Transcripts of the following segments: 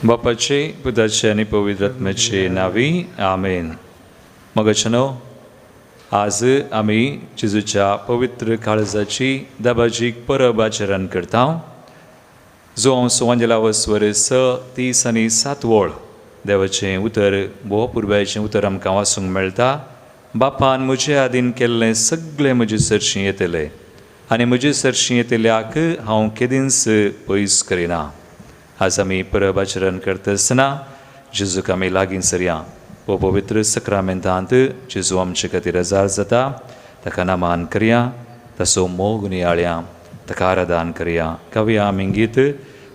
बापाचे पुताचे आनी पवित्र आत्म्याचे नावी आमेन. मगचनो आज आमी जेजूच्या पवित्र काळजाची दबाजीक परब आचरण करता. जो हांव सुवांजेला वस्वर 6, 30 आनी 7 वळ देवाचें उतर भोव पुर्वायचें उतर आमकां वाचूंक मेळटा. बापान म्हजे आदीन केल्लें सगळें म्हजे सरशीं येतलें आनी म्हजे सरशीं येतल्याक हांव केदींच पयस करिना. आज आमी परब आचरण करता आसतना जेजूक आमी लागीं सरया. हो पवित्र सक्रामेंतांत जेजू आमचे खातीर हजार जाता ताका नामान करया, ताचो मोग नियाळया, ताका आराधन करया. गावया आमी गीत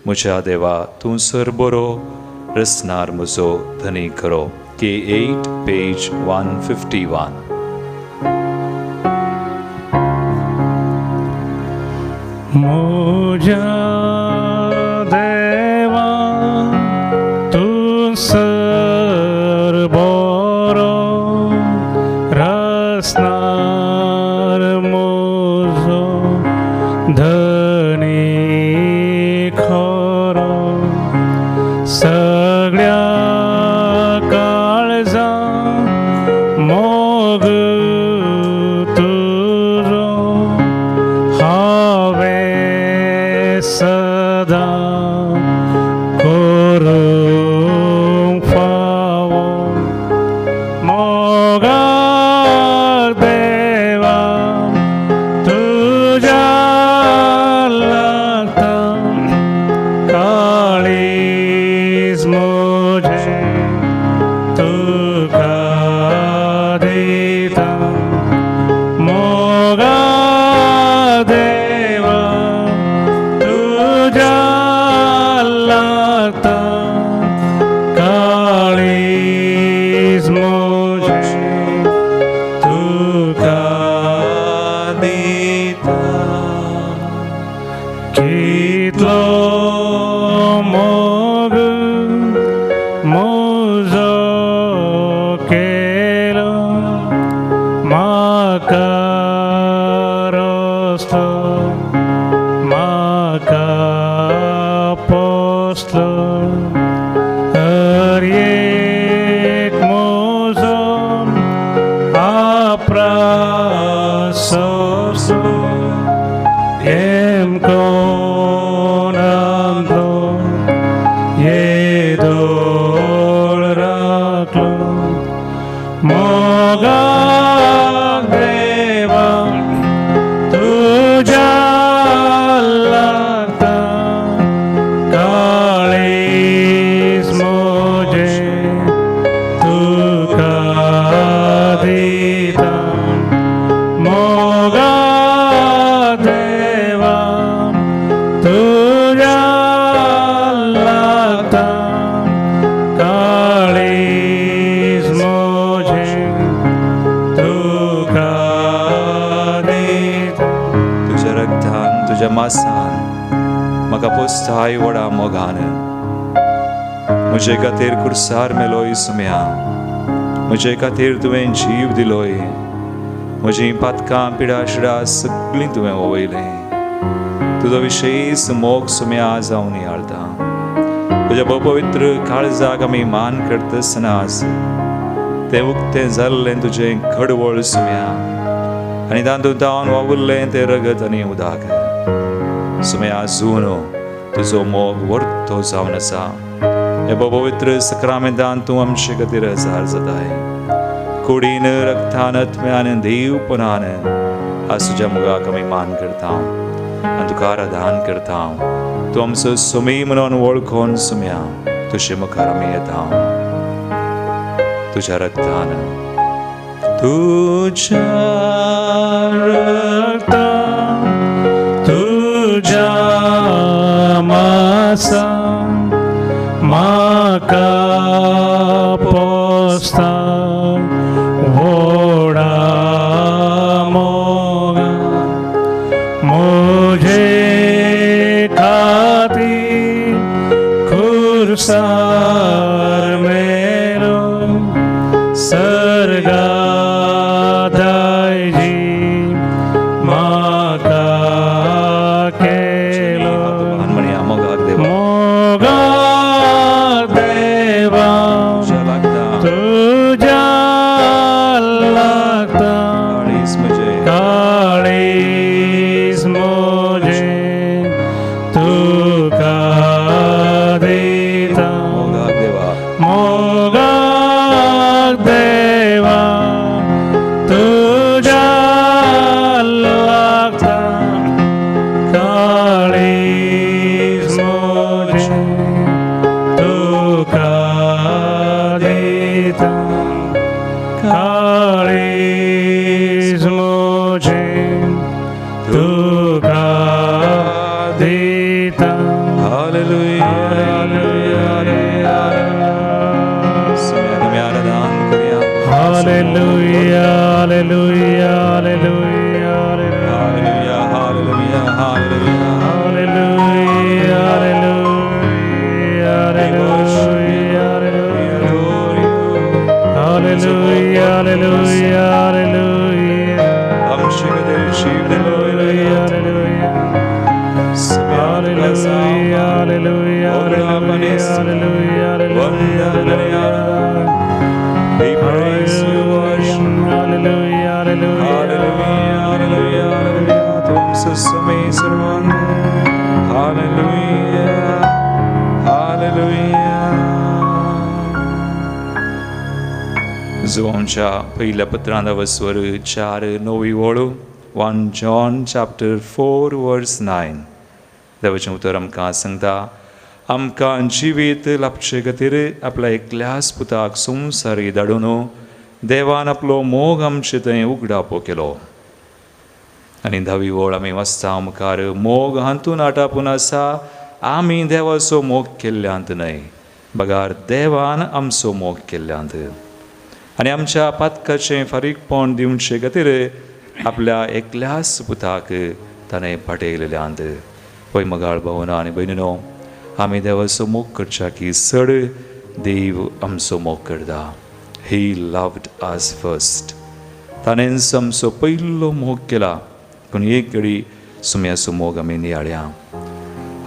म्हज्या देवा तूं सर बरो रसनार म्हजो धनी खरो. K8 page 151. म्हज्या देवा तूं सर बरो रसनार म्हजो धनी खरो सगळ्या काळजा मोग तुजो हांवें सदां करूंक फावो. मोगार देवा तुज्या लागता काळीज म्हजें तुका दिता. मोगार देवा तुज्या लागता काळीज म्हजें तुका दिता. कितलो मोग म्हजो केलो म्हाका रस्तो म्हाका पोसलो हर एक म्हजो आपरास सोंसलो येमकोणांतलो येदोळ राखलो. मोगाक देवा तुज्या लागता काळीज म्हजें तुका दिता. मोगाक देवा तुज्या लागता काळीज म्हजें तुका दिता. तुज्या रक्तान तुज्या मासान म्हाका पोसताय व्हडा मोगान. म्हजे खातीर कुर्सार मेलोय सुम्या, म्हजे खातीर तुवें जीव दिलोय. म्हजीं पातकां पिडा शिडा सगळीं तुवें वयलें. तुजो विशेश मोग सुम्या आज हांव नियाळटा. तुज्या पवित्र काळजाक आमी मान करता आसतना आज तें उक्तें जाल्लें तुजें खडवळ सुम्या आनी तातूंत हांव वावुरलें तें रगत आनी उदक. सुम्या आजून तुजो मोग वर्तो जावन आसा. हे पवित्र सक्रामेंतान तूं आमचे खातीर हजार जाताय. कुडीन रक्तान आत्म्यान देवपणान आज तुज्या मोगाक आमी मान करता आनी तुका आराधन करता. तूं आमचो सुमी म्हणून वळखून सुम्या तुजे मुखार आमी येता. तुज्या रक्तान तुज्या रक्तान तुज्या मासान म्हाका पोसता व्हडा मोगान. म्हजे खातीर खुर्सार मेरो सर्गा दायजी म्हाका केलो. म्हणया मोगाक देवा मोगाक Hallelujah, hallelujah. सुम्याक आमी आराधन करया. Hallelujah, hallelujah, hallelujah, hallelujah, hallelujah, hallelujah. Hallelujah, hallelujah, hallelujah, We adore you. Hallelujah, hallelujah, hallelujah. आमचे खातीर जीव दिलो. Hallelujah, hallelujah. Hallelujah, hallelujah, hallelujah, hallelujah, hallelujah. We praise you, worship. Hallelujah, hallelujah. Hallelujah, hallelujah, hallelujah. तुमचं सुमे सर्वांना. Hallelujah, hallelujah. जुवांच्या पहिल्या पत्रांत वस्वर 4 9 वळू, 1 John chapter 4 verse 9. देवाचें उतर आमकां सांगता, आमकां जिवीत लाभचे खातीर आपल्या एकल्याच पुताक संवसारी धाडून देवान आपलो मोग आमचे थंय उगडापो केलो. आनी धावी वळ आमी वाचता मुखार, मोग हातून आटापून आसा, आमी देवाचो मोग केल्ल्यांत न्हय, बगार देवान आमचो मोग केल्ल्यांत आनी आमच्या पातकाचें फारीकपण दिवचे खातीर आपल्या एकल्याच पुताक ताणें पाटयलेल्यांत. पय मगाळ भावना आनी भयणीनो, आमी देवाचो मोग करच्या की चड देव आमचो मोग करता. He loved us first. ताणेंच आमचो पयलो मोग केला. पूण एक घडी सुम्याचो मोग आमी नियाळया.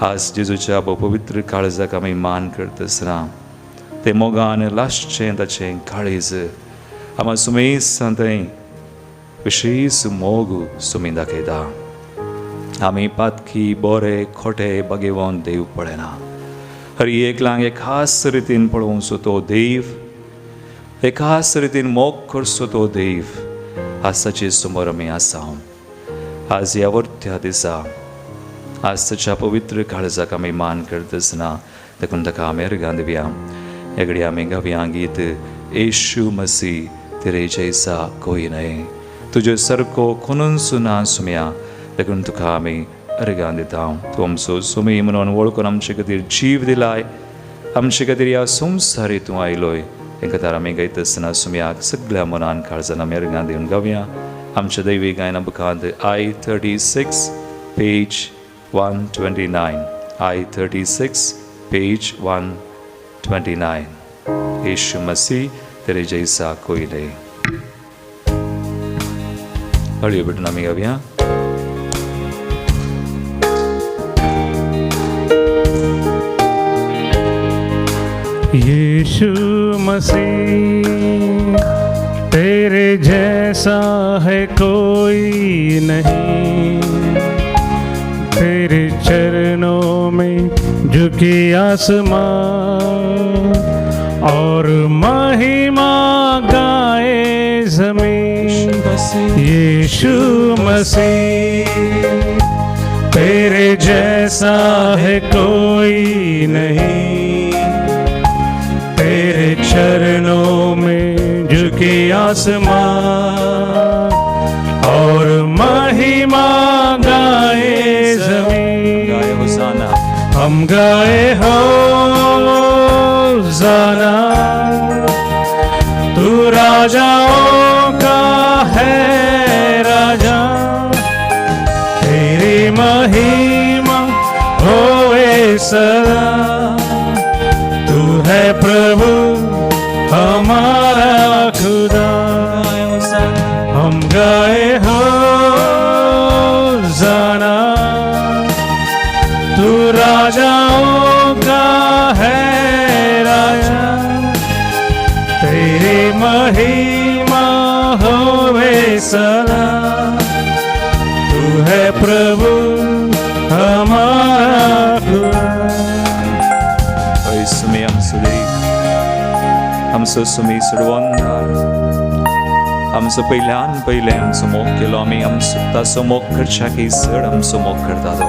आज जेजूच्या पवित्र काळजाक आमी मान करतासना ते मोगान लासचें ताचें काळीज आमा सुमेस थंय विशेश मोग सुमी दाखयता. आमी पातकी बोरे खोटे बागेवन देव पळयना. हर एकलांक एक खास रितीन पळोवचो तो देव, एक खास रितीन मोग करचो तो देव आज ताचे समोर आमी आसा. आज ह्या वर्त्या दिसा आज ताच्या पवित्र काळजाक आमी मान करतासना देखून ताका आमी अर्घां दिवया. ह्या घडी आमी गावया गीत, येशू मसी तेरे जैसा कोई न्हय, तुजे सारको कोणूच ना सुम्या, देखून तुका आमी अर्घां दिता. तूं आमचो सुमी म्हणून वळखून आमचे खातीर जीव दिलाय, आमचे खातीर ह्या संवसारी तूं आयलोय. हे खातीर आमी गायता आसतना सुम्याक सगळ्या मनान काळजान आमी अर्घां दिवन गावया. आमच्या दैवी गायना बुकांत I 36 page 129, I 36 page 129. Yeshu मसीह तेरे जैसा कोई नहीं. हळू भेटून आमी गावया. यीशु मसीह तेरे जैसा है कोई नहीं, तेरे चरणों में झुकी आसमान और महिमा गाए ज़मीन। यीशु मसीह तेरे जैसा है कोई नहीं, तेरे चरणों में झुकी आसमान और महिमा गाए ज़मीन। गाए होसाना, हम गाए होसाना, तू राजाओं का है राजा, तेरी महिमा होए सदा, तू है प्रभु हमारा खुदा। हम गाए होसाना, तू राजाओं का है राजा, तेरी महिमा होवे सदा, तू है प्रभु हमारा खुदा। हय सुमी आमचो देव, आमचो सुमी सोडवणार, आमचो पयल्यान पयलें आमचो मोग केलो. आमी आमचो ताचो मोग करच्या की चड आमचो मोग करता तो.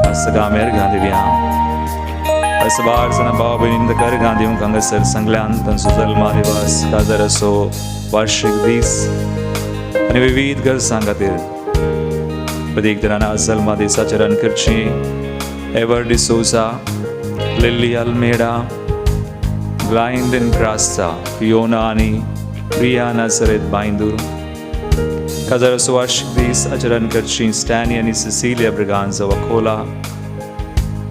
आज सगळ्या आमी अर्घां दिवया. आज बार जाणां भाव भयणीन ताका अर्घां दिवंक हांगासर सांगल्यान तांचो जल्मा दिवस, काजाराचो वार्षिक दीस आनी विविध गरजां खातीर प्रत्येक जाणान आज जल्मा दीस आचरण करचें. Ever D'Souza, Lily Almeida, Glyndon Crasta, Fiona आनी प्रिया नासरेत बांयदूर. काजाराचो वार्षिक दीस आचरण करची स्टॅनी आनी Sicilia ब्रिगांजा वखोला,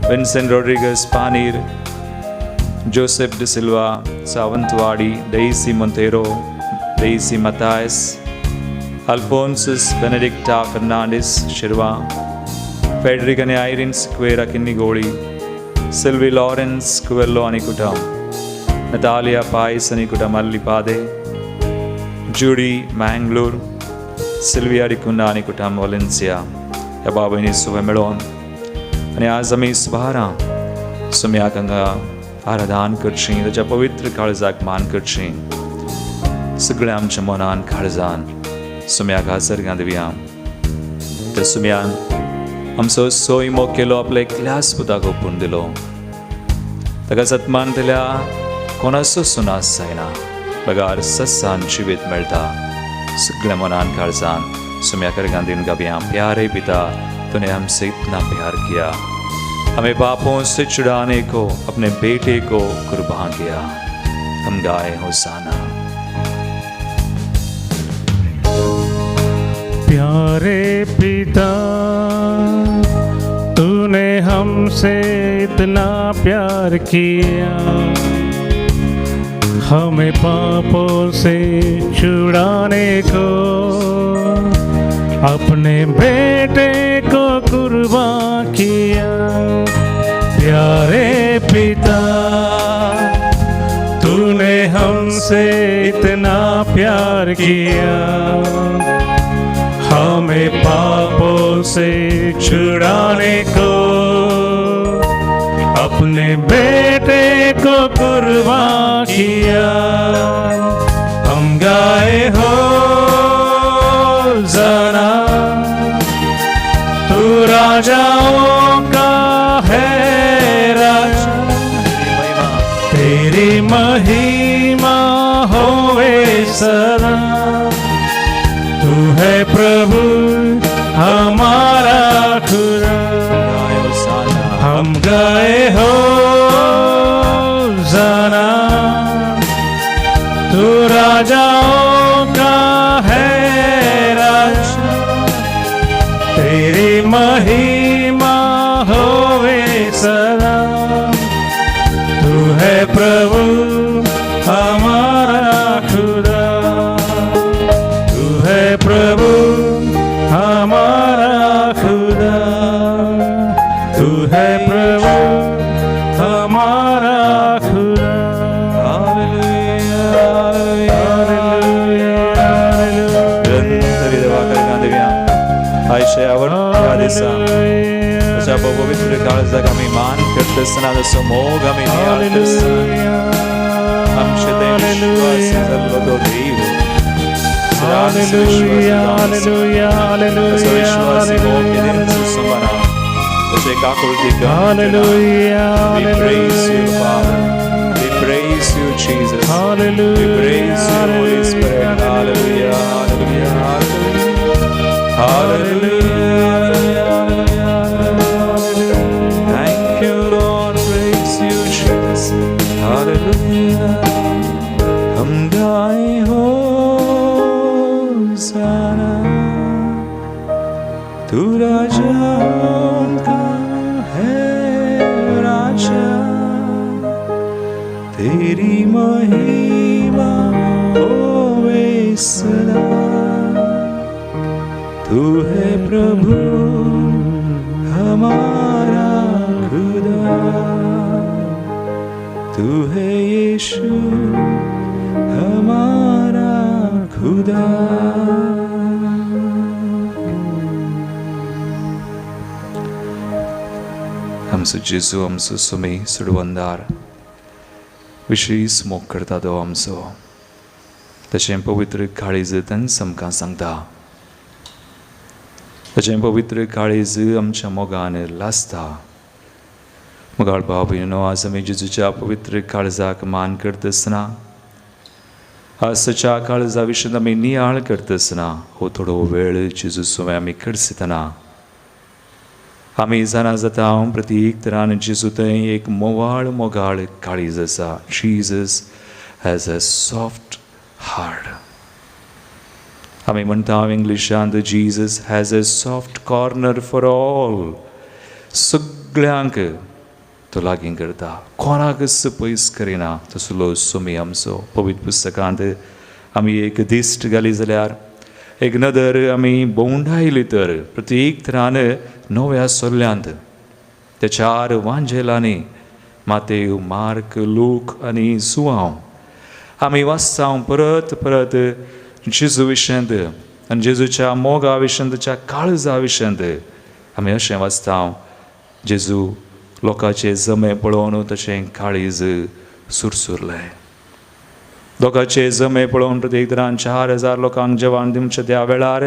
Vincent Rodrigues Panir, Joseph D'Silva Sawantwadi, Daisy Monteiro, Daisy Mathias, Alphonsus Benedicta Fernandes Shirva, Frederick आनी आयरीन सिक्वेरा किन्नीगोळी, सिल्वी लॉरेन्स कुवेल्लो आनी कुटुंब, नतालिया पायस आनी कुटुंब अल्लिपादे, जुडी मँगलोर, सिल्विया डिकुन्हा आनी कुटुंब वलेन्सिया. ह्या भाव भयणी सुवे मेळोवन आनी आज आमी सुबारां सुम्याक हांगा आराधन करची, ताच्या पवित्र काळजाक मान करची. सगळ्या आमच्या मनान काळजान सुम्याक हाजर दिवया. त्या सुम्यान आमचो सोय मोग केलो, आपल्या एकल्याच पुताक ओपून दिलो. ताका सत्मान दिल्या कोणाचो सुनास जायना, बगार ससान जिवीत मेळटा. सगळ्या मनान काळजान सुम्या करगान दिवन गावया. प्यारे पिता, तूने हमसे इतना प्यार किया, हमें पापों से छुड़ाने को अपने बेटे को कुर्बान किया. हम गाए होसाना. प्यारे पिता, तूने हमसे इतना प्यार किया, हमें पापों से छुड़ाने को अपने बेटे को कुर्बान किया. प्यारे पिता, तूने हमसे इतना प्यार किया, हमें पापों से छुड़ाने को अपने बेटे को कुर्बान किया. हम गाए होजाना, तू राजाओं का है राजा, तेरी महिमा होवे सदा, तू है प्रभु हमारा खुदा. गाए होसाना. हम गाए होजाना, तू राजाओं का है राजा, तेरी महिमा होवे सदा, तू है प्रभु हमारा खुदा, तू है प्रभु हमारा खुदा, तू है प्रभु हमारा खुदा. Hallelujah, hallelujah. निरंतर देवा करगान दिवया. आयशे आवडत्या दिसा ताच्या पवित्र काळजाक आमी मान करता आसतना, ताचो मोग आमी नियाळता आसतना, आमचे ते विश्वासी जाल्लो तो देव सदांच विश्वासी जावन आसा. ताचो विश्वासी मोग केन्नाच सोंपना, ताचे काकुळटी. We praise you, Father. We praise you, Jesus. We praise you, Holy Spirit. Hallelujah, hallelujah, hallelujah. Hallelujah, hallelujah. Thank you, Lord. Praise you, Jesus. Hallelujah. हम गाए होसाना, तू राजाओं का है राजा, तेरी महिमा होवे सदा, तू है प्रभु हमारा खुदा, तू है यीशु हमारा खुदा. आमचो जेजू, आमचो सुमी सुडवंदार, विशेश मोग करता तो आमचो. तशें पवित्र काळीज तांच आमकां सांगता. ताचें पवित्र काळीज आमच्या मोगान लासता. मोगाळ भाव भयणीनो, आज आमी जेजूच्या पवित्र काळजाक मान करता आसतना, आज ताच्या काळजा विशीं आमी नियाळ करता आसतना, हो थोडो वेळ जेजू सुवें आमी खर्चितना, आमी जाणा जाता प्रतीक तरान जेजू थंय एक मोवाळ मोगाळ काळीज आसा. Jesus has a soft heart. आमी म्हणटा इंग्लिशांत Jesus has a soft corner for all. सगळ्यांक तो लागीं करता, कोणाकच पयस करिना. तसलो सोमी आमचो. पवित्र पुस्तकांत आमी एक दिश्ट घाली जाल्यार, एक नदर आमी भोंवडायली तर प्रत्येक तरान नव्या सोल्ल्यांत त्या चार वांजेलांनी मातेव, मार्क, लूक आनी जुआंव आमी वाचता परत परत जेजू विशयांत आनी जेजूच्या मोगा विशयांत, ताच्या काळजा विशयांत आमी अशें वाचता, जेजू लोकांचे जमे पळोवन तशें काळीज सुरसुरलें. लोकांचे जमे पळोवन प्रत्येक तरान 4000 लोकांक जेवण दिवचें त्या वेळार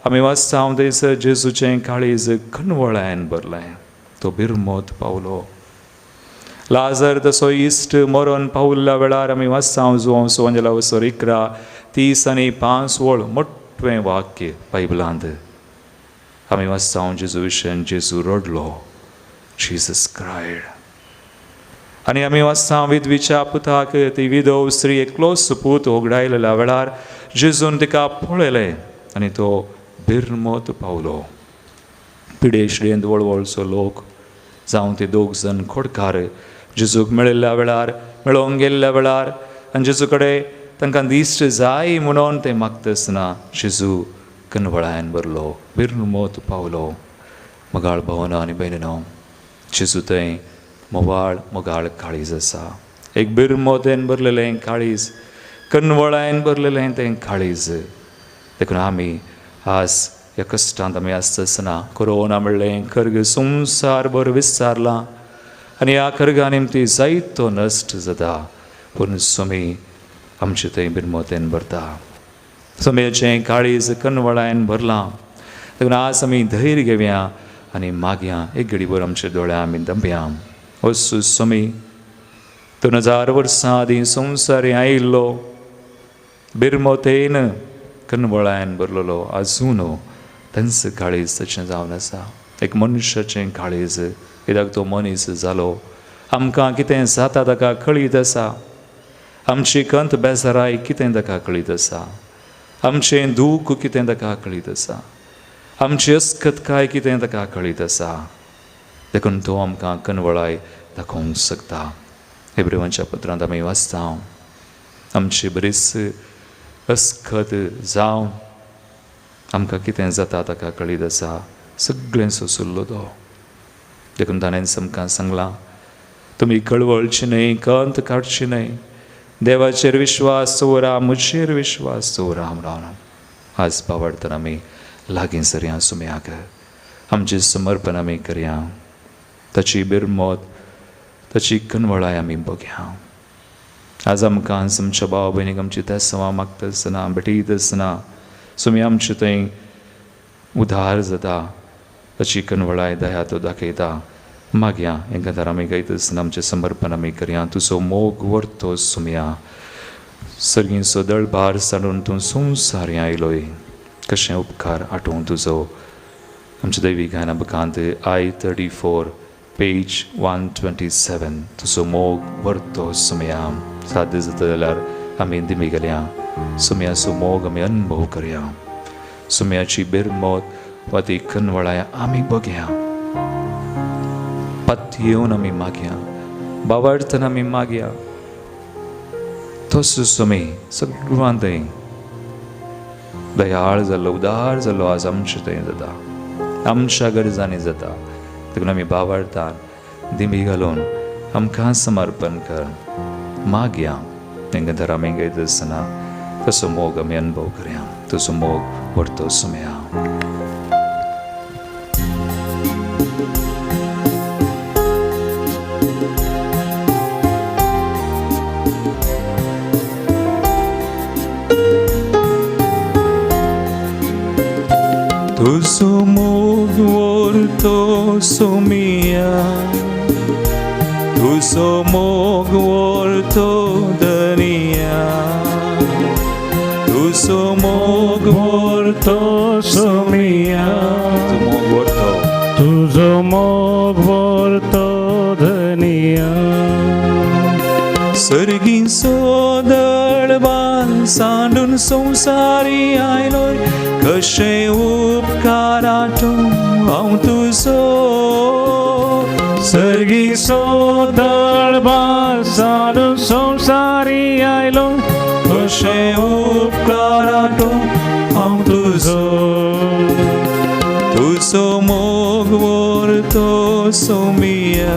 आमी वाचता थंयसर जेजूचें काळीज कणवळ्यान भरलें. तो बिरमोत पावलो. लाजर तसो इश्ट मरण पावल्ल्या वेळार आमी वाचता जुआंव सुवांजेला वसर 11:30 आनी 5 वळ मोटवें वाक्य बायबलांत आमी वाचता जेजू विशयान जेजू रडलो. Jesus cried. आनी आमी वाचता विधवीच्या पुताक ती विधव स्त्री एकलोच पूत होगडायलेल्या वेळार जेजून तिका पळयलें आनी तो बिरमोत पावलो. पिडेशिडेंत वळवळचो लोक जावं ते दोग जण खोडकार जेजूक मेळिल्ल्या वेळार, मेळोवंक गेल्ल्या वेळार आनी जेजू कडेन तांकां दिश्ट जाय म्हणून ते मागता आसतना जेजू कनवळायन भरलो, बिरमोत पावलो. मोगाळ भावना आनी भयणीनो, जेजू थंय मोवाळ मोगाळ काळीज आसा. एक बिरमोतेन भरलेलें काळीज, कनवळायन भरलेलें तें काळीज. देखून आमी आज ह्या कश्टांत आमी आसता आसतना कोरोना म्हणलें खर्ग संवसार भर विस्तारलां आनी ह्या खर्गा निमती जायतो नश्ट जाता, पूण सोमी आमचे थंय बिरमोतेन भरता. सोमयेचें काळीज कनवळायन भरलां. देखून आज आमी धैर्य घेवया आनी मागया. एक घडीभर आमच्या दोळ्या आमी दमया. वस्तू सोमी 2000 वर्सां आदीं संवसारी आयिल्लो बिरमोतेन कनवळायन भरलेलो आजून तांचो काळीज तशें जावन आसा. एक मनशाचें काळीज, कित्याक तो मनीस जालो. आमकां कितें जाता ताका कळीत आसा. आमची कंत बेजाराय कितें ताका कळीत आसा. आमचें दूख कितें ताका कळीत आसा. आमची अस्कतकाय कितें ताका कळीत आसा. देखून तो आमकां कनवळाय दाखोवंक शकता. हेब्रेवांच्या पत्रांत आमी वाचता आमची बरीच अस्खत जावन आमकां कितें जाता ताका कळीत आसा. सगळें सोंसुल्लो तो. देखून ताणें आमकां सांगलां, तुमी कळवळची न्हय, कंत काडची न्हय, देवाचेर विश्वास दवरा, म्हजेर विश्वास दवरा म्हणून. आज पावडतना आमी लागीं सरया सुम्याक, आमचें समर्पण आमी करया. ताची बिरमोत, ताची कनवळाय आमी बघया. आज आमकां आमच्या भाव भयणीक आमची तेसवां मागता आसतना, भेटयत आसतना सुमी आमचे थंय उदार जाता. ताची कनवळाय दया तो दाखयता. मागया हें गजाल आमी गायता आसतना आमचें समर्पण आमी करया. तुजो मोग व्हरतो सुमया, सर्गींचो दळभार सांडून तूं संवसार आयलोय, कशें उपकार आठोवं तुजो. आमच्या दैवी गायना बुकांत I 34 page 127 तुजो मोग व्हरतो सुमया. साध्य जाता जाल्यार आमी दिमी गेल्या सुमयाचो मोग आमी अनुभव करया. सुमयाची बिरमोत वा ती कनवळाय आमी बघया. पत्त येवन आमी मागया, बावडतना आमी मागया. तसो सुमी सगळ्यां थंय दयाळ जाल्लो, उदार जाल्लो आज आमचे थंय जाता, आमच्या गरजांनी जाता. देखून आमी बावडतान दिमी घालून आमकां समर्पण कर मागया. तेंकां तर आमी गायता आसतना तसो मोग आमी अनुभव करया. तुजो मोग व्हरतो सुमया. तुजो मोग व्हरतो सुमिया, तुजो मोग व्हरतो दनिया, तुजो मोग व्हरतो सुमिया, तुजो मोग व्हरतो, तुजो मोग व्हरतो धनिया. सर्गीं सोदळबान सांडून संवसारी आयलोय, कशें उपकाराटूं हांव तुजो. सर्गी सोदळबान सांडून संवसारी आयलो, कशें उपकाराटूं हांव तुजो. तुजो मोग व्हरतो सोमिया,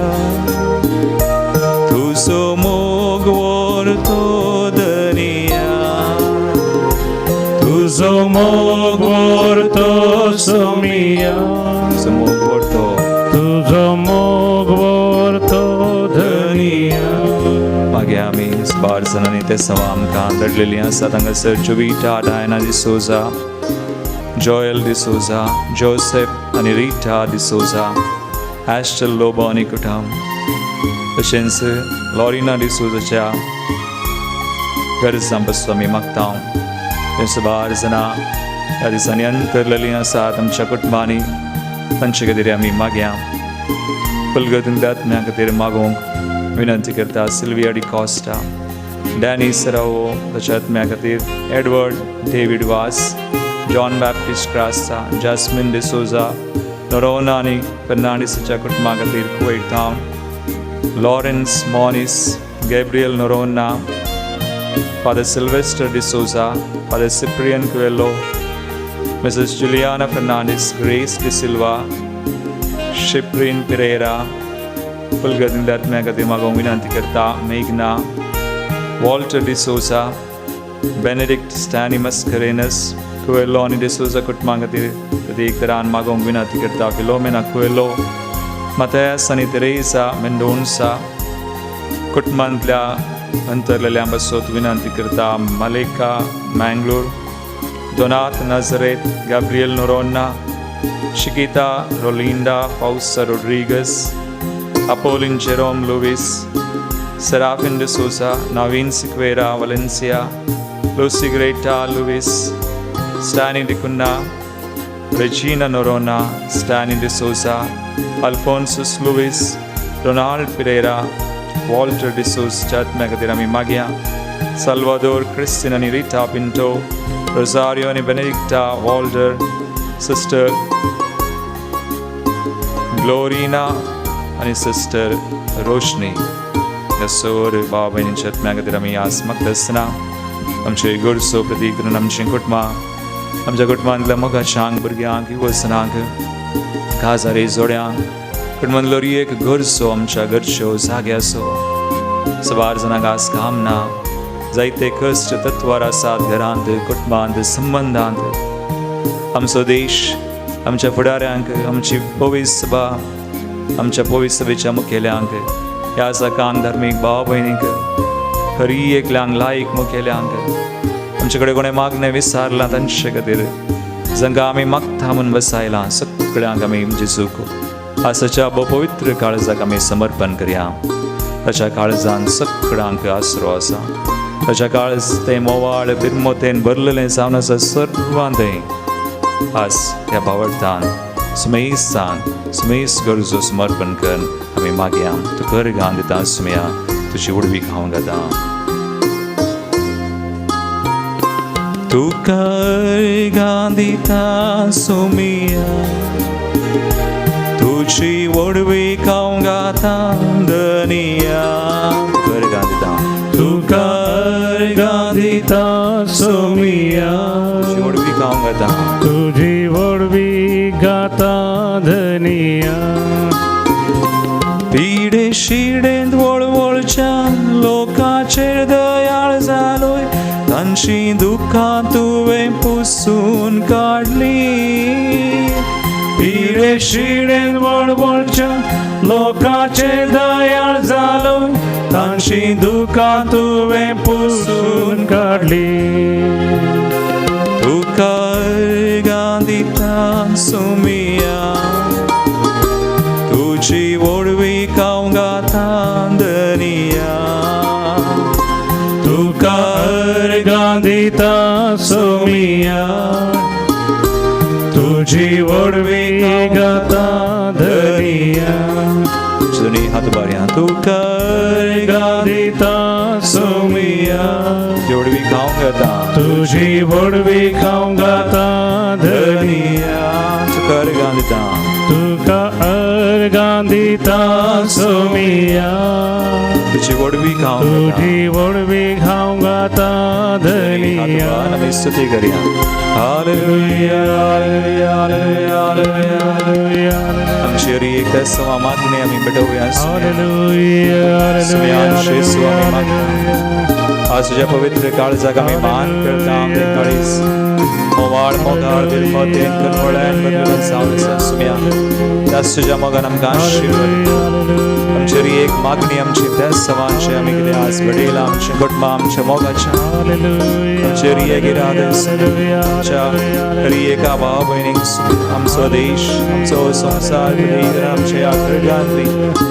तुजो मोग व्हरतो दनिया. तुजो मोग व्हरतो सोमिया. तुजो मोग व्हरतो. तुजो मोग व्हरतो धनिया. मागीर आमी बार जाणांनी ते सवा आमकां दडलेलीं आसा. हांगासर जुविटा डायना डिसोजा, जोयल डिसोजा, जोसेफ आनी रिटा डिसोजा, एस्टल लोबो आनी कुटुंब, तशेंच लॉरिना डिसोजाच्या गरजां पासून आमी मागता. ते सुबार जाणां ह्या दिसांनी अंतरलेलीं आसात आमच्या कुटुंबांनी, तांचे खातीर आमी मागया. फुलगतींतल्या आत्म्या खातीर मागूंक विनंती करता. सिल्विया डिकॉस्टा, डॅनी सरावो ताच्या आत्म्या खातीर, एडवर्ड डेवीड वास, जॉन बॅप्टिस्ट क्रास्ता, जास्मिन डिसोजा, नोरोना आनी फर्नांडीसाच्या कुटुंबा खातीर Kuwait town, Lawrence Moniz, Gabriel Noronha, father Sylvester D'Souza, father Cyprian Coelho, Mrs Juliana Fernandes, grace D'Silva, Shiprin Pereira. फुलगतींतल्या आत्म्या खातीर मागूंक विनंती करता. मेघना, वॉल्टर डिसोजा, बेनेडिक्ट स्टॅनी मस्करेनस, कुएलो आनी डिसोजा कुटुंबा खातीर प्रत्येक तरान मागूंक विनंती करता. फिलोमेना कुएलो, मथयास आनी तेरेसा मेंडोन्सा कुटुंबांतल्या अंतरलेल्या पासत विनंती करता. मलेका मँगलोर, दोनात नजरेत, गॅब्रियल नोरोन्ना, शिकिता रोलिंडा फाउसा रोड्रिगस, अपोलिन जेरोम लुवीस, सेराफिन डिसोजा, नवीन सिक्वेरा वलेन्सिया, लुसी ग्रेटा लुवीस, स्टॅनी डिकुन्ना, रेजिना नोरोना, स्टॅनी डिसोजा, अल्फोन्सस लुवीस, रोनाल्ड पिरेरा, वॉल्टर डिसोजच्या आत्म्या खातीर आमी मागया. साल्वादोर क्रिस्तीन आनी रिटा पिंटो, रोजारियो आनी बेनेडिक्टा वॉल्डर, सिस्टर ग्लोरिना आनी सिस्टर रोशनी ह्या सोर भाव भयणींच्या आत्म्या खातीर आमी आस मागता आसतना आमचे गरजो प्रतीक धरून आमचीं कुटुंबां, आमच्या कुटुंबांतल्या मोगाच्यांक, भुरग्यांक, युवसनांक, काजारी जोड्यांक, कुटुंबांतलो एक गरजो आमच्या घरच्यो जाग्याचो सवार जाणांक आज काम ना, जायते कश्ट तत्वार आसात घरांत, कुटुंबांत, संबंदांत. आमचो देश, आमच्या फुडाऱ्यांक, आमची पवित्र सभा, आमच्या पवित्र सभेच्या मुखेल्यांक, ह्या सकांक, धार्मीक भाव भयणींक, खरी एकल्यांक, लायक मुखेल्यांक, आमचे कडेन कोणें मागणें विसारलां तांचे खातीर, जांकां आमी मागता म्हूण बसायलां, सगळ्यांक आमी जेजूक आसाच्या पवित्र काळजाक आमी समर्पण करया. ताच्या काळजान सगळ्यांक आसरो आसा. ताच्या काळज तें मोवाळ बिरमोतेन भरलेलें जावन आसा सर्वांतें. आज ह्या भावार्थान, सुमेसान सुमेस गरजो समर्पण कर आमी मागया. तुका अर्गां दिता सुमया, तुजी उडवी खावंक गाता. तुका अर्गां दिता सुमिया, तुजी वडवी खावंक गाता धनिया. तुका अर्गां दिता. तुका अर्गां दिता सोमिया. तुजी वडवी खावंक गाता. तुजी व्हडवी गाता धनिया. पिडे शिडेंत वळवळच्या लोकाचेर दयाळ जालोय, तांची दुखां तुवें पुसून काडली. पिडे शिडेन वळवळच्या लोकाचेर दयाळ जालो, तांची दुखां तुवें पुसून काडली. तुका अर्गां दिता सुमिया, तुजी वडवी खावंक गाता धनिया. तुका अर्गां दिता सोमिया, तुजी तुजी व्हडवी गाता धनिया दोन्ही हात उबारया तुका अर्गां दिता सोमिया तुजी व्हडवीक हांव गाता तुजी व्हडवीक हांव गाता धनिया तुका अर्गां दिता तुका अर्गां दिता सोमिया तुजी व्हडवीक हांव गाता तुजी व्हडवीक हांव गाता धनिया आमी स्तुती करया हालेलुया हालेलुया हालेलुया हालेलुया आमची हरी एक त्या मागणी आमी पेटोवया आज तुझ्या पवित्र काळजाक आमी मान करता आमचे काळीज मोवाळ मोगाळ दिलमतेन कनवळ्यान बदलून जावन आसा सुम्या त्याच तुझ्या मोगान आमकां आशीर्वाद आमची हरी एक मागणी आमची त्याच सवांचे आमी कितें आज घडयला आमच्या कुटुंबा आमच्या मोगाच्या आमचे हरी एक इरादे आमच्या हरी एका भाव भयणीक आमचो देश आमचो संवसार आमच्या ह्या खडगांतली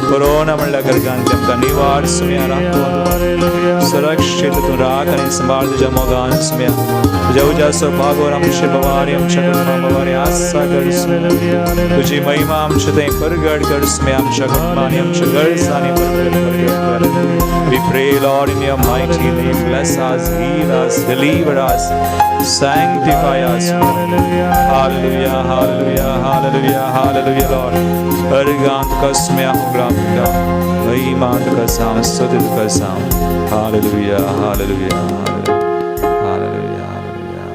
कोरोना म्हणल्या खडगांतली आमकां निवार सुम्या राखून सुरक्षित तूं राख आनी सांबाळ तुज्या मोगान सुम्या तुज्या उज्याचो भागोर आमचे बवारी आमच्या कुटुंबा बवारी आसा कर सुम्या तुजी महिमा आमचे थंय परगट कर सुम्या आमच्या कुटुंबांनी आमच्या गरजांनी परगट परगट कर. We pray, Lord, in your mighty name, bless us, heal us, deliver us, sanctify us. Hallelujah, hallelujah, hallelujah, hallelujah, Lord. अर्गां तुका सुम्या होगळां तुका महिमा तुका साम स्तुती तुका साम. Hallelujah, hallelujah, hallelujah, hallelujah.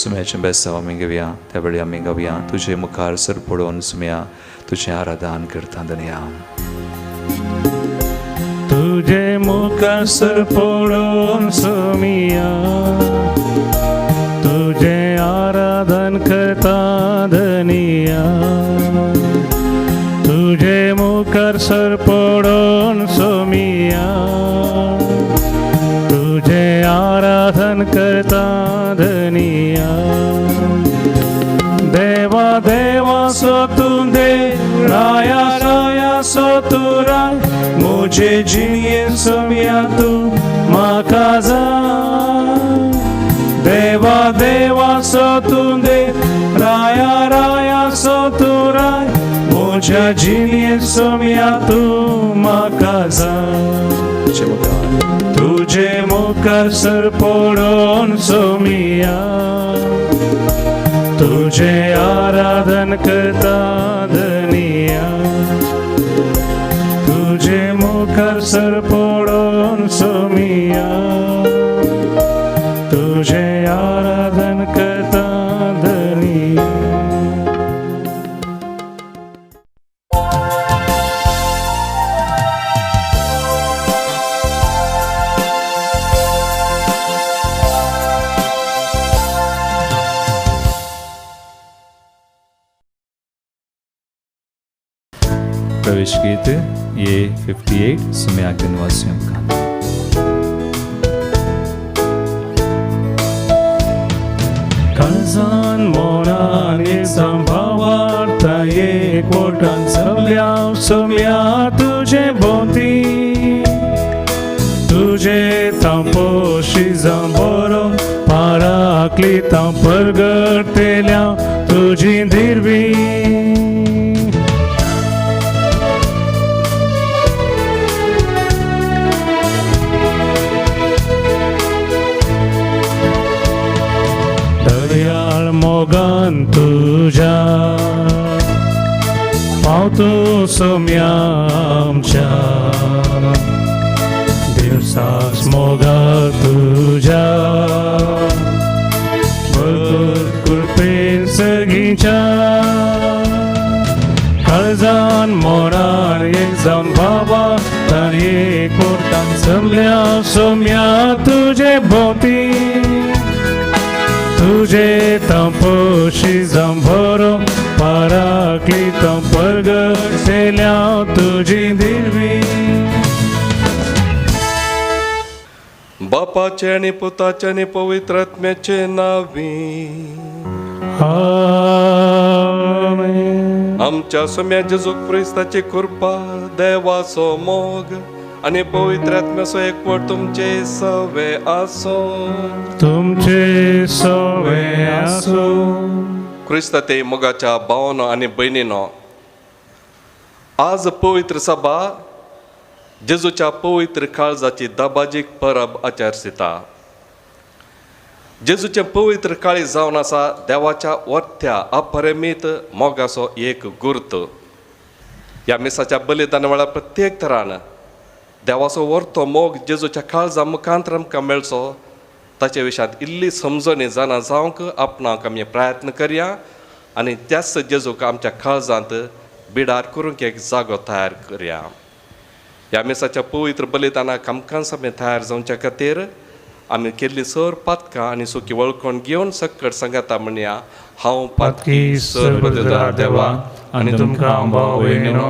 सुम्याचें बेसांव आमी घेवया त्या वेळी आमी गावया तुजे मुखार सर पडोवन सुम्या तुजें आराधन करता धनया. तुझे मुखार सर पडोवन सोमिया तुझे आराधन करता धनिया तुझे मुखार सर पडोवन सोमिया तुझे आराधन करता धनिया देवा देवा सो तूं दे राया राया सो तूं राय मुझे जिणयेन सोम्या तूं म्हाका जाय देवा देवा सो तूं दे राया राया सो तूं राय मुझ्या जिणयेन सोम्या तूं म्हाका जाय तुजे मुखार तुझे मुखार सर पडोवन सोमिया तुझे आराधन करता धनिया तुझे मुखार सर पडोवन सोमिया तुझे आराधन करता धनिया. प्रवेश गीत ये 58 सुम्याक दिनवासियों का. काळजान मोनान एक सांभावार्ता एक पोटान सगल्या सोम्या तुजे भोंवती तुजे तांपोशी जांबोरो पाराकली तां परगटतेल्या तुजी दिरवी दयाळ मोगान तुज्या पावतो सोम्या आमच्या दिवसास मोगा तुज्या भरपूर कृपेन सगीच्या काळजान मोनान एक जावन बाबा तर एक पोटान जमल्या सोम्या तुजे भोंवती तुझे तपोशी जंभरो पराकली परगटतेल्या तुजी दिरवी. बापाचे आनी पुताचे आनी पवित्र आत्म्याचे नावी आमेन. आमच्या सोम्या जेजू क्रिस्ताची कृपा देवाचो मोग आनी पवित्र आत्म्याचो एकवट तुमचे सवे आसो. तुमचे सवे आसो. क्रिस्ताते मोगाच्या भावानो आनी भयणीनो, आज पवित्र सभा जेजूच्या पवित्र काळजाची दबाजीक परब आचरसिता। जेजूचें पवित्र काळीज जावन आसा देवाच्या वर्त्या अपरिमीत मोगाचो एक गुर्त। ह्या मिसाच्या बलिदाना वेळार प्रत्येक तरान देवाचो वर्तो मोग जेजूच्या काळजा मुखांत आमकां मेळचो ताचे विशयांत इल्ली समजणी जाणा जावंक आपणाक आमी प्रयत्न करया आनी त्याच जेजूक आमच्या काळजांत बिडार करूंक एक जागो तयार करया। ह्या मिसाच्या पवित्र बलिदानाक आमकां आमी तयार जावच्या खातीर आमी केल्ली सर पातकां आनी सुकी वळखून घेवन सकट सांगाता म्हणया, हांव पातकी सर्वदार देवा आनी तुमकां भाव भयणीनो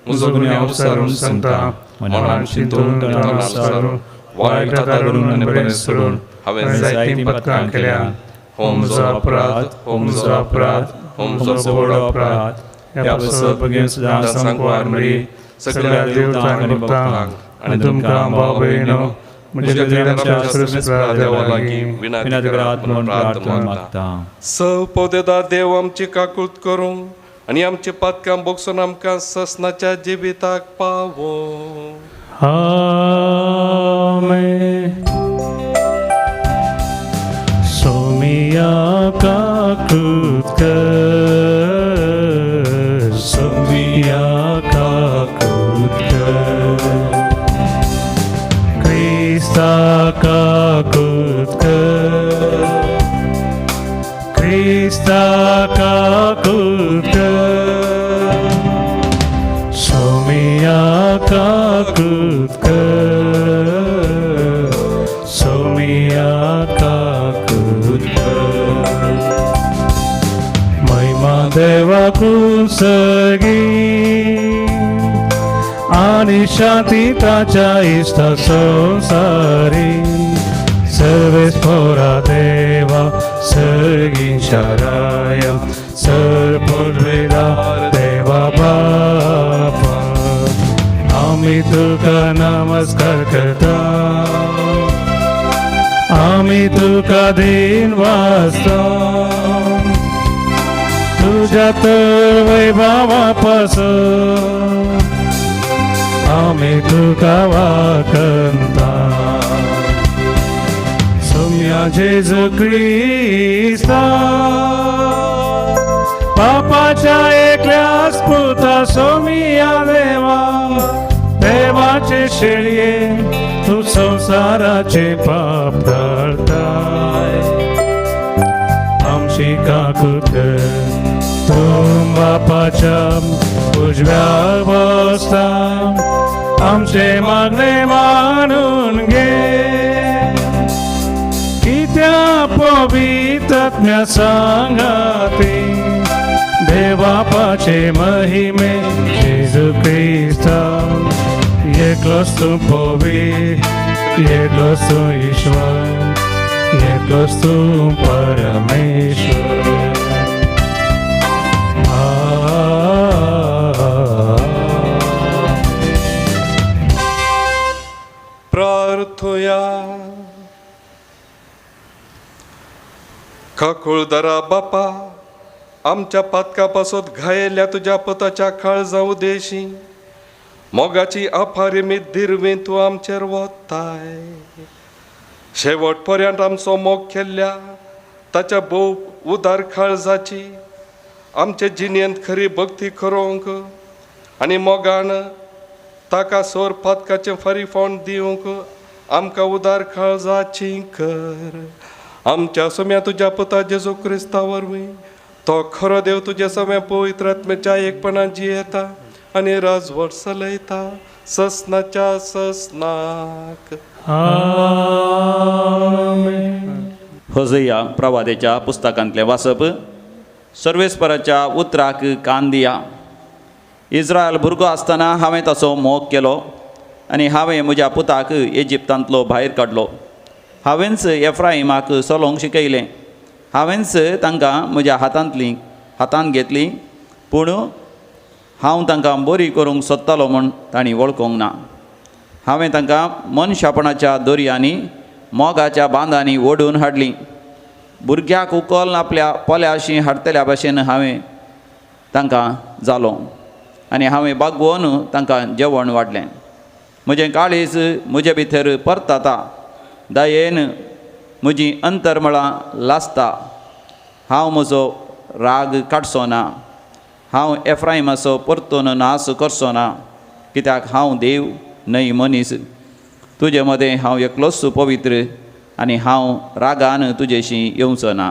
म्हजो गुन्यांव विचारून सांगता, मनान चिंतून तोंडान सारून वायट करून आनी बरें सोडून हांवें जायतीं पातकां केल्या। हो म्हजो अपराध, हो म्हजो अपराध, हो म्हजो व्हड अपराध। ह्या पासत भगीन सुद्दां सांकवार मरी सगळ्या देवतांक आनी भक्तांक आनी तुमकां भाव भयणीनो म्हज्या देवाच्या देवा लागीं विनंती करात म्हणून प्रार्थना मागता। सव पौदेदार देव आमची काकूत करूं आनी आमची पातकां बोगसून आमकां ससनाच्या जिविताक पावो। आमेन। सोमिया काकूत कर, सोमिया काकूत कर, क्रिस्ता काकूत कर, क्रिस्ता काकूत कर, सोमिया काकूत कर, सोमिया काकूत कर। महिमा देवा कुसगी आनी शांती ताच्या इश्टा संवसारी, सर्वेस्पोरा देवा सर्गींच्या राया, सर्वपुर्वेदा देवा बापा, आमी तुका नमस्कार करता, आमी तुका दीन वाचता, तुज्या तर वैभवा पासून आमी तुका वाकंता। सोम्या जेजू क्रिस्ता पापाच्या एकल्याच पुता, सोमिया देवा देवाचे शेळये, तूं संवसाराचे पाप काडताय, आमची काकूत कर। तूं बापाच्या उजव्या बसता, आमचे मागणे मानून घे, कित्या पवित्र सांगाती देवापाचे महिमे जेजू क्रिस्ता, एकलोच तूं पवित्र, एकलोच तूं ईश्वर, एकलोच तूं परमेश्वर। प्रार्थया। काकुळदारा बापा, आमच्या पातका पासत घायेल्ल्या तुज्या पुताच्या काळजा उदेशी मोगाची अपारिमीत दिरवी तूं आमचेर वताय। शेवट पर्यंत आमचो मोग केल्ल्या ताच्या भोव उदार काळजाची आमचे जिणेंत खरी भक्ती करूंक आनी मोगान ताका सोर पातकाचें फारीफोंड दिवंक आमकां उदार काळजाची कर। आमच्या सोम्या तुज्या पुता जेजू क्रिस्ता वरवीं तो खरो देव तुज्या सव्या पवित्र आत्म्याच्या एकपणान जियेता आनी राजवट चलयता ससनाच्या ससनाक। आमेन। होजया प्रवादेच्या पुस्तकांतलें वाचप। सर्वेस्पराच्या उतराक कान दिया। इस्रायल भुरगो आसतना हांवें ताचो मोग केलो आनी हांवें म्हज्या पुताक इजिप्तांतलो भायर काडलो। हांवेंच एफ्राहिमाक चलोवंक शिकयलें, हांवेंच तांकां म्हज्या हातांत घेतली, पूण हांव तांकां बरी करूंक सोदतालो म्हूण तांणी वळखूंक ना। हांवें तांकां मनशापणाच्या दोरयांनी मोगाच्या बांदांनी ओडून हाडलीं। भुरग्याक उखल आपल्या पोल्याशी हाडटल्या भाशेन हांवें तांकां जालो आनी हांवें बागोवन तांकां जेवण वाडलें. म्हजें काळीज म्हजे भितर परतता, दयेन म्हजी अंतरमळां लासता. हांव म्हजो राग काडचो ना, हांव एफ्रायमाचो परतून नास करचो ना, कित्याक हांव देव न्हय मनीस. तुजे मदें हांव एकलोच पवित्र आनी हांव रागान तुजेशी येवचो ना.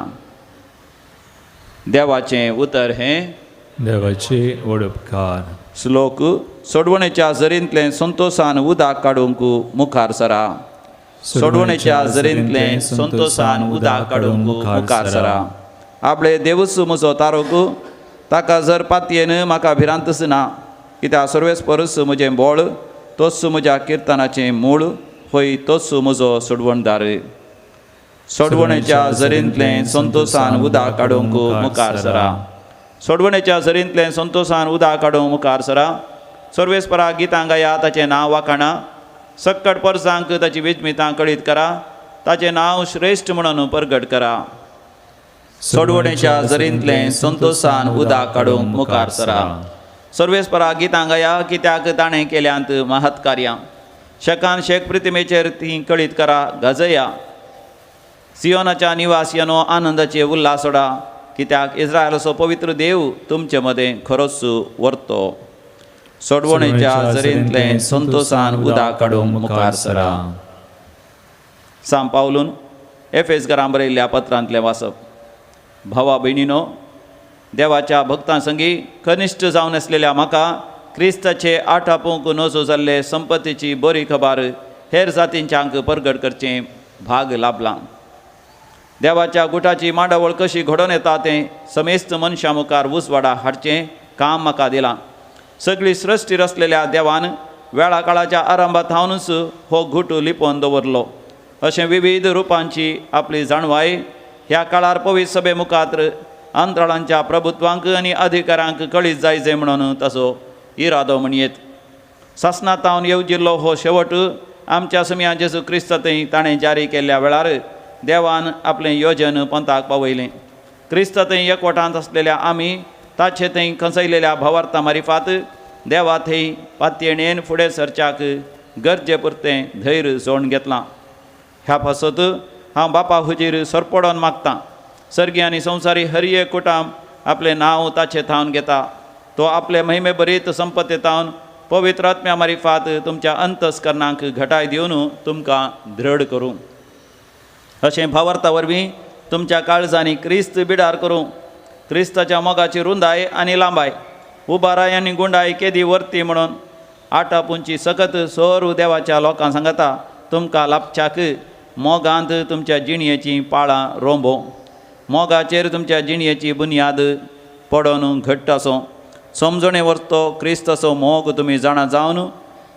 देवाचें उतर हें देवाचे व्हड उपकार. श्लोक सोडवणेच्या जरींतलें संतोशान उदक काडूंक मुखार सरा. सोडवणेच्या जरींतलें संतोशान उदक काडूंक मुखार सरा. आपले देवूच म्हजो तारोक, ताका जर पातयेन म्हाका भिरांतच ना, कित्याक सर्वेस्परूच म्हजें बळ, तोच म्हज्या किर्तनाचें मूळ, हय तोच म्हजो सोडवणदार. सोडवणेच्या जरींतलें संतोशान उदक काडूंक मुखार सरा. सोडवणेच्या जरींतलें संतोशान उदक काडूंक मुखार सरा. सर्वेस्परा गितां गाया, ताचें नांव वाखाणा, सक्कड परसांक ताची विजमितां कळीत करा, ताचें नांव श्रेश्ठ म्हणून परगट करा. सोडवणेच्या जरींतलें संतोशान उदक काडूंक मुखार सरा. सर्वेस्परा गितां गाया, कित्याक ताणें केल्यांत महत् कार्यां, शेकान शेक प्रतिमेचेर तीं कळीत करा, गाजया. सियोनाच्या निवासियानो आनंदाचे उल्हास सोडा, कित्याक इस्रायलाचो पवित्र देव तुमचे मदें खरोच व्हरतो. सोडवणेच्या जरींतलें संतोशान उदक काडूंक मुखार सरा. सांत पावलून एफेस घरां बरयल्ल्या पत्रांतलें वाचप. भावा भयणीनो, देवाच्या भक्तां संगी कनिश्ठ जावन आसलेल्या म्हाका क्रिस्ताचे आठापूंक नजो जाल्ले संपत्तीची बरी खबर हेर जातींच्यांक परगट करचें भाग लाभलां. देवाच्या गुटाची मांडावळ कशी घडोवन येता तें समेस्त मनशां मुखार उजवाडा हाडचें काम म्हाका दिलां. सगळी सृश्टी रचलेल्या देवान वेळा काळाच्या आरंभात थावनूच हो घुट लिपोवन दवरलो. अशें विविध रुपांची आपली जाणवाय ह्या काळार पवित्र सभे मुखार अंतराळांच्या प्रभुत्वांक आनी अधिकारांक कळीत जायचे म्हणून ताचो इरादो म्हणयेत. सासना तावन येवजिल्लो हो शेवट आमच्या समया जेजू क्रिस्त थंय ताणें जारी केल्ल्या वेळार देवान आपलें योजन पंथाक पावयलें. क्रिस्त थंय एकवटांत आसलेल्या आमी ताचे थंय खंचयलेल्या भावार्था मारिफात देवा थंय पातयेणेन फुडें सरच्याक गरजे पुरतें धैर्य जोडून घेतलां. ह्या पासत हांव बापा हुजीर सरपडोन मागतां. सर्गी आनी संवसारी हर एक कुटाम आपलें नांव ताचें थावन घेता. तो आपले महिमे बरीत संपत्ती थावन पवित्र आत्म्या मारिफात तुमच्या अंतस्करणांक घटाय दिवन तुमकां दृढ करूं. अशें भावार्था वरवीं तुमच्या काळजांनी क्रिस्त बिडार करूं. क्रिस्ताच्या मोगाची रुंदाय आनी लांबाय, उबाराय आनी गुंडाय केदी वर्ती म्हणून आटापुंची सकत सोरू देवाच्या लोकां सांगता तुमकां लाभच्याक मोगांत तुमच्या जिणयेचीं पाळां रोंबो. मोगाचेर तुमच्या जिणयेची बुन्याद पडोन घट्ट आसूं. समजणे वरतो क्रिस्ताचो मोग तुमी जाणा जावन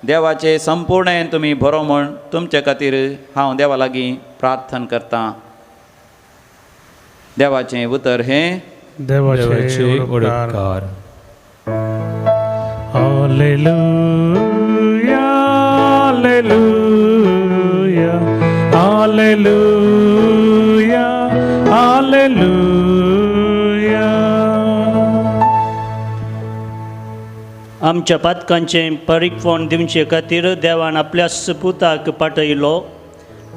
देवाचे संपूर्णेन तुमी बरो म्हण तुमचे खातीर हांव देवा लागीं प्रार्थना करतां. देवाचें उतर हें देवाचे उपकार. Hallelujah, hallelujah, hallelujah, hallelujah. आमच्या पातकांचें परिकवण दिवचे खातीर देवान आपल्या पुताक पाठयलो.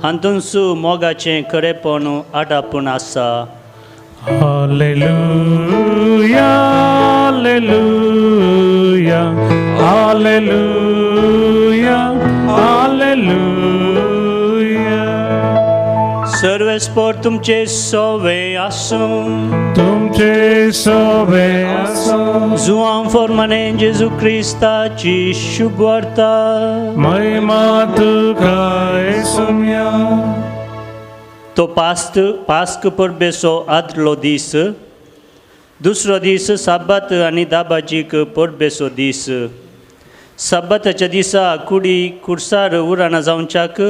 हातूंत मोगाचें खरेपण आडापून आसा. Hallelujah, hallelujah, hallelujah, hallelujah. सर्वेस्पर तुमचे सोवे आसूं. तुमचे सोवे आसूं. जुआं फॉर्माने जेजू क्रिस्ताची शुभवार्ता. महिमा तुका येसुम्या. तो पास्क परबेचो आदलो दीस, दुसरो दीस साबात आनी दाबाजीक परबेचो दीस. साबाताच्या दिसा कुडी कुर्सार उराना जावच्याक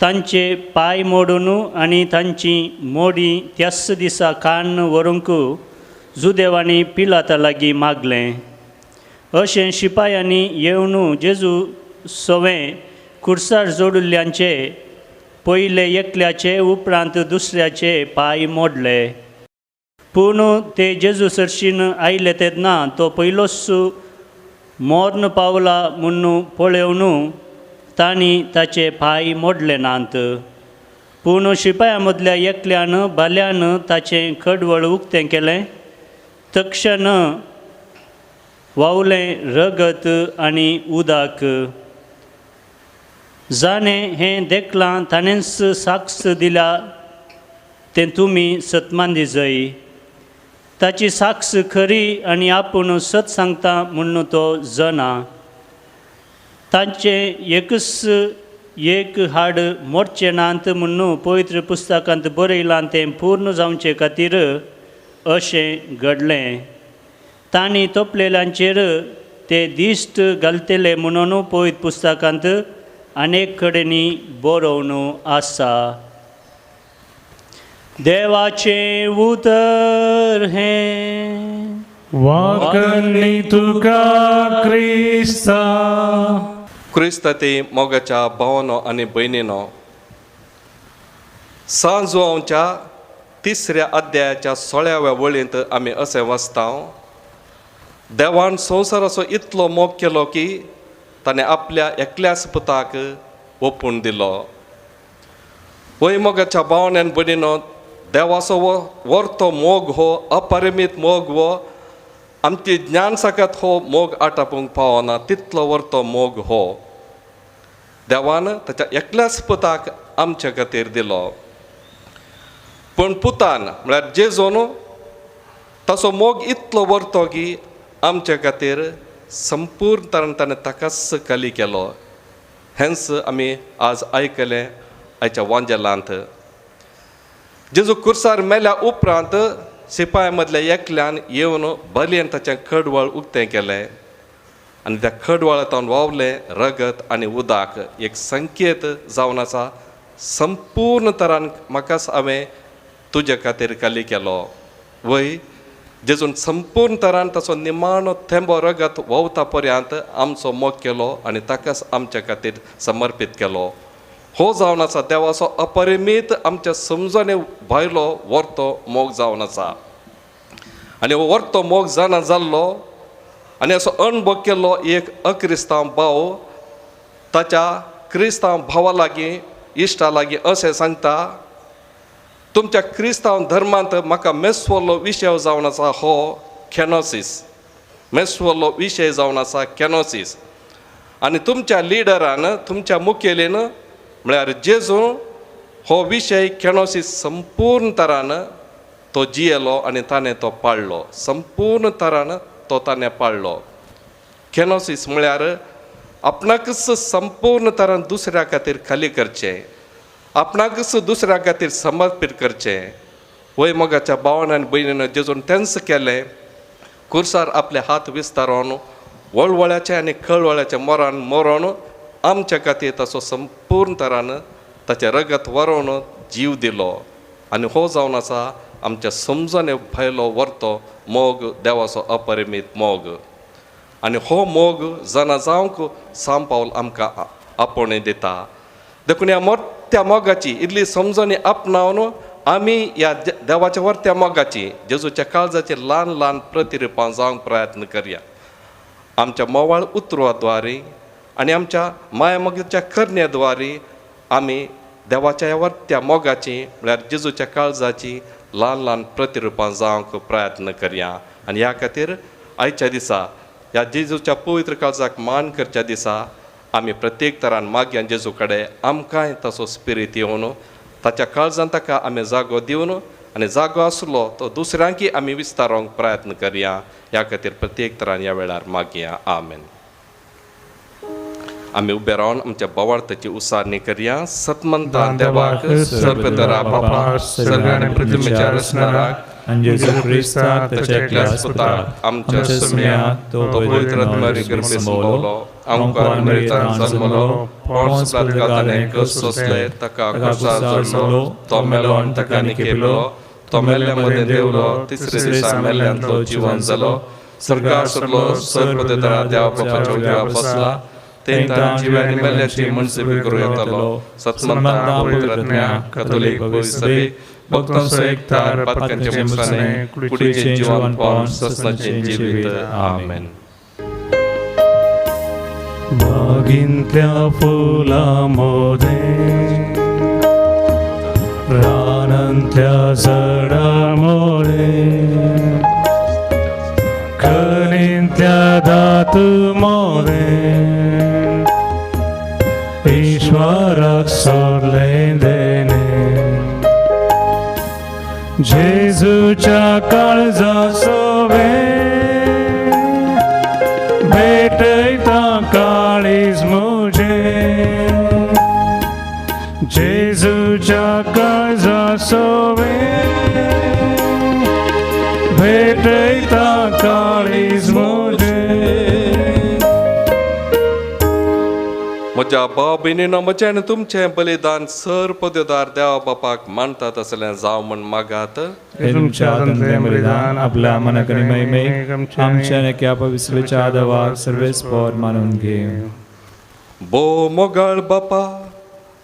तांचे पांय मोडून आनी तांची मोडी त्याच दिसा कान व्हरूंक जुदेवांनी पिलाता लागीं मागलें. अशें शिपायांनी येवन जेजू सवें कुर्सार जोडिल्ल्यांचे पयले एकल्याचे उपरांत दुसऱ्याचे पांय मोडले. पूण ते जेजू सरशीन आयले तेन्ना तो पयलोच मोर्न पावला म्हूण पळोवन तांणी ताचे पांय मोडले नात. पूण शिपाया मदल्या एकल्यान भाल्यान ताचें खडवळ उक्तें केलें. तक्षण वावलें रगत आनी उदक. जाणें हें देखलां ताणेंच साक्ष दिल्या तें तुमी सतमांदी जय. ताची साक्ष खरी आनी आपूण सत सांगता म्हूण तो जना. तांचें एकच एक हाड मोडचें नात म्हूण पवित्र पुस्तकांत बरयलां तें पूर्ण जावचे खातीर अशें घडलें. तांणी तोपलेल्यांचेर ते दिश्ट घालतले म्हणून पवित्र पुस्तकांत अनेक कडेनी बरोवन आसा. देवाचें उतर हें. वाकणी तुका क्रिस्ता. क्रिस्ता ते मोगाच्या भावानो आनी भयणीनो, सांजवांच्या तिसऱ्या अध्यायाच्या 16व्या वळींत आमी अशें वाचता, देवान संवसाराचो इतलो मोग केलो की ताणें आपल्या एकल्याच पुताक ओपून दिलो. वय मोगाच्या भावान आनी भयणीनो, देवाचो हो वर्तो मोग हो अपरिमीत मोग हो आमची ज्ञान साकत हो मोग आटापूंक पावना तितलो वर्तो मोग हो देवान ताच्या एकल्याच पुताक आमच्या खातीर दिलो. पूण पुतान म्हळ्यार जेजून ताचो मोग इतलो वर्तो की आमच्या खातीर संपूर्ण तरान ताणें ताकाच खाली केलो. हेंच आमी आज आयकलें आयच्या वांजेलांत. जेजू कुर्सार मेल्या उपरांत सिपाय मदल्या एकल्यान येवन बलयेन ताचें खडवळ उक्तें केलें आनी त्या खडवळांत वावलें रगत आनी उदक एक संकेत जावन आसा संपूर्ण तरान म्हाकाच हांवें तुजे खातीर खाली केलो. वय जेजून संपूर्ण तरान ताचो निमाणो थेंबो रगत व्हांवता पर्यंत आमचो मोग केलो आनी ताकाच आमच्या खातीर समर्पीत केलो. हो जावन आसा देवाचो अपरिमीत आमच्या समजणे भायलो वर्तो मोग जावन आसा. आनी हो वर्तो मोग जाणा जाल्लो आनी असो अणभव केल्लो एक अक्रिस्तांव भाव ताच्या क्रिस्तांव भावा लागीं इश्टा लागीं अशें सांगता, तुमच्या क्रिस्तांव धर्मांत म्हाका मेस्वल्लो विशय जावन आसा हो कॅनोसीस, मेस्वल्लो विशय जावन आसा कॅनोसीस. आनी तुमच्या लिडरान तुमच्या मुखेलीन म्हळ्यार जेजू हो विशय कॅनोसीस संपूर्ण तरान तो जियेलो आनी ताणें तो पाळ्ळो, संपूर्ण तरान तो ताणें पाळ्ळो. कॅनोसीस म्हळ्यार आपणाकच संपूर्ण तरान दुसऱ्या खातीर खाली करचें, आपणाकच दुसऱ्या खातीर समर्पीत करचें. वय मोगाच्या भावान आनी भयणीन जेजून तेंच केलें. कुर्सार आपले हात विस्तारोन वळवळ्याचें आनी खळवळ्याचें मरण मरोन आमच्या खातीर ताचो संपूर्ण तरान ताचें रगत वरोवन जीव दिलो. आनी हो जावन आसा आमच्या समजणे भायलो वर्तो मोग, देवाचो अपरिमीत मोग. आनी हो मोग जाणा जावंक सांव पावल आमकां आपोवणें दिता. देखून ह्या मोठ्या मोगाची इतली समजणी आपणावन आमी ह्या देवाच्या वर्त्या मोगाची जेजूच्या काळजाची ल्हान ल्हान प्रतिरुपां जावंक प्रयत्न करया. आमच्या मोवाळ उतरवाद्वारे आनी आमच्या माया मोगाच्या करण्याद्वारे आमी देवाच्या ह्या वर्त्या मोगाची म्हळ्यार जेजूच्या काळजाची ल्हान ल्हान प्रतिरुपां जावंक प्रयत्न करया. आनी ह्या खातीर आयच्या दिसा ह्या जेजूच्या पवित्र काळजाक मान करच्या दिसा आमी प्रत्येक तरान मागया जेजू कडेन आमकांय ताचो स्पिरीत येवन ताच्या काळजान ताका आमी जागो दिवन आनी जागो आसलो तो दुसऱ्यांकी आमी विस्तारोंक प्रयत्न करया. ह्या खातीर प्रत्येक तरान ह्या वेळार मागया. आमेन. आमी उबे रावन आमच्या बोवाळताची उसारणी करया. सतमंता देवाक सर्वतरा बापा सर्गाने पृथ्वीच्या रचणाराक आनी जेजू क्रिस्ताक ताच्या एकल्याच पुताक आमच्या सुम्या तो पवित्र आत्म्यारी गर्भे संभवलो, आमकां मरितान जल्मलो, पोंस पिलाताने कश्ट सोंसले, ताका कुर्सार चडलो, तो मेलो आनी ताका निकेपलो, तो मेल्ल्या मदें देंवलो, तिसरे दिसा मेल्ल्यांतलो जिवन जालो, स्वर्गार सरलो, सर्वतरा देवा बापाच्या उजव्या बसला, तेंकां जिव्यानी मेल्ल्याची मनसेवी करूं येतलो. सत्मंता पवित्रज्ञा कथोलीक सभेक भक्तांचो एकतार पातकांचे मुसाने कुडीचें जिवन पावन सस्नाचें जिवीत. आमेन. बागींतल्या फुलां मोदें, रानांतल्या झाडां मोदें, खणींतल्या धातू मोदें, ईश्वराक सोडलें देणें. जेजूच्या काळजा सोबें भेटयता काळीज म्हजें, जेजूच्या काळजा सोबें भेटयता काळीज म्हजें. म्हज्या भाव भयणीनो, म्हजें आनी तुमचें बलिदान सर पदव्युदार देवा बापाक मानतात असलें जावं म्हण मागात. हे तुमच्या हातांतलें बलिदान आपल्या मनाक आनी महिमेक आमच्या आनी एका पवित्रच्या आदावाक सर्वेस्पर मानून घे. भोव मोगाळ बापा,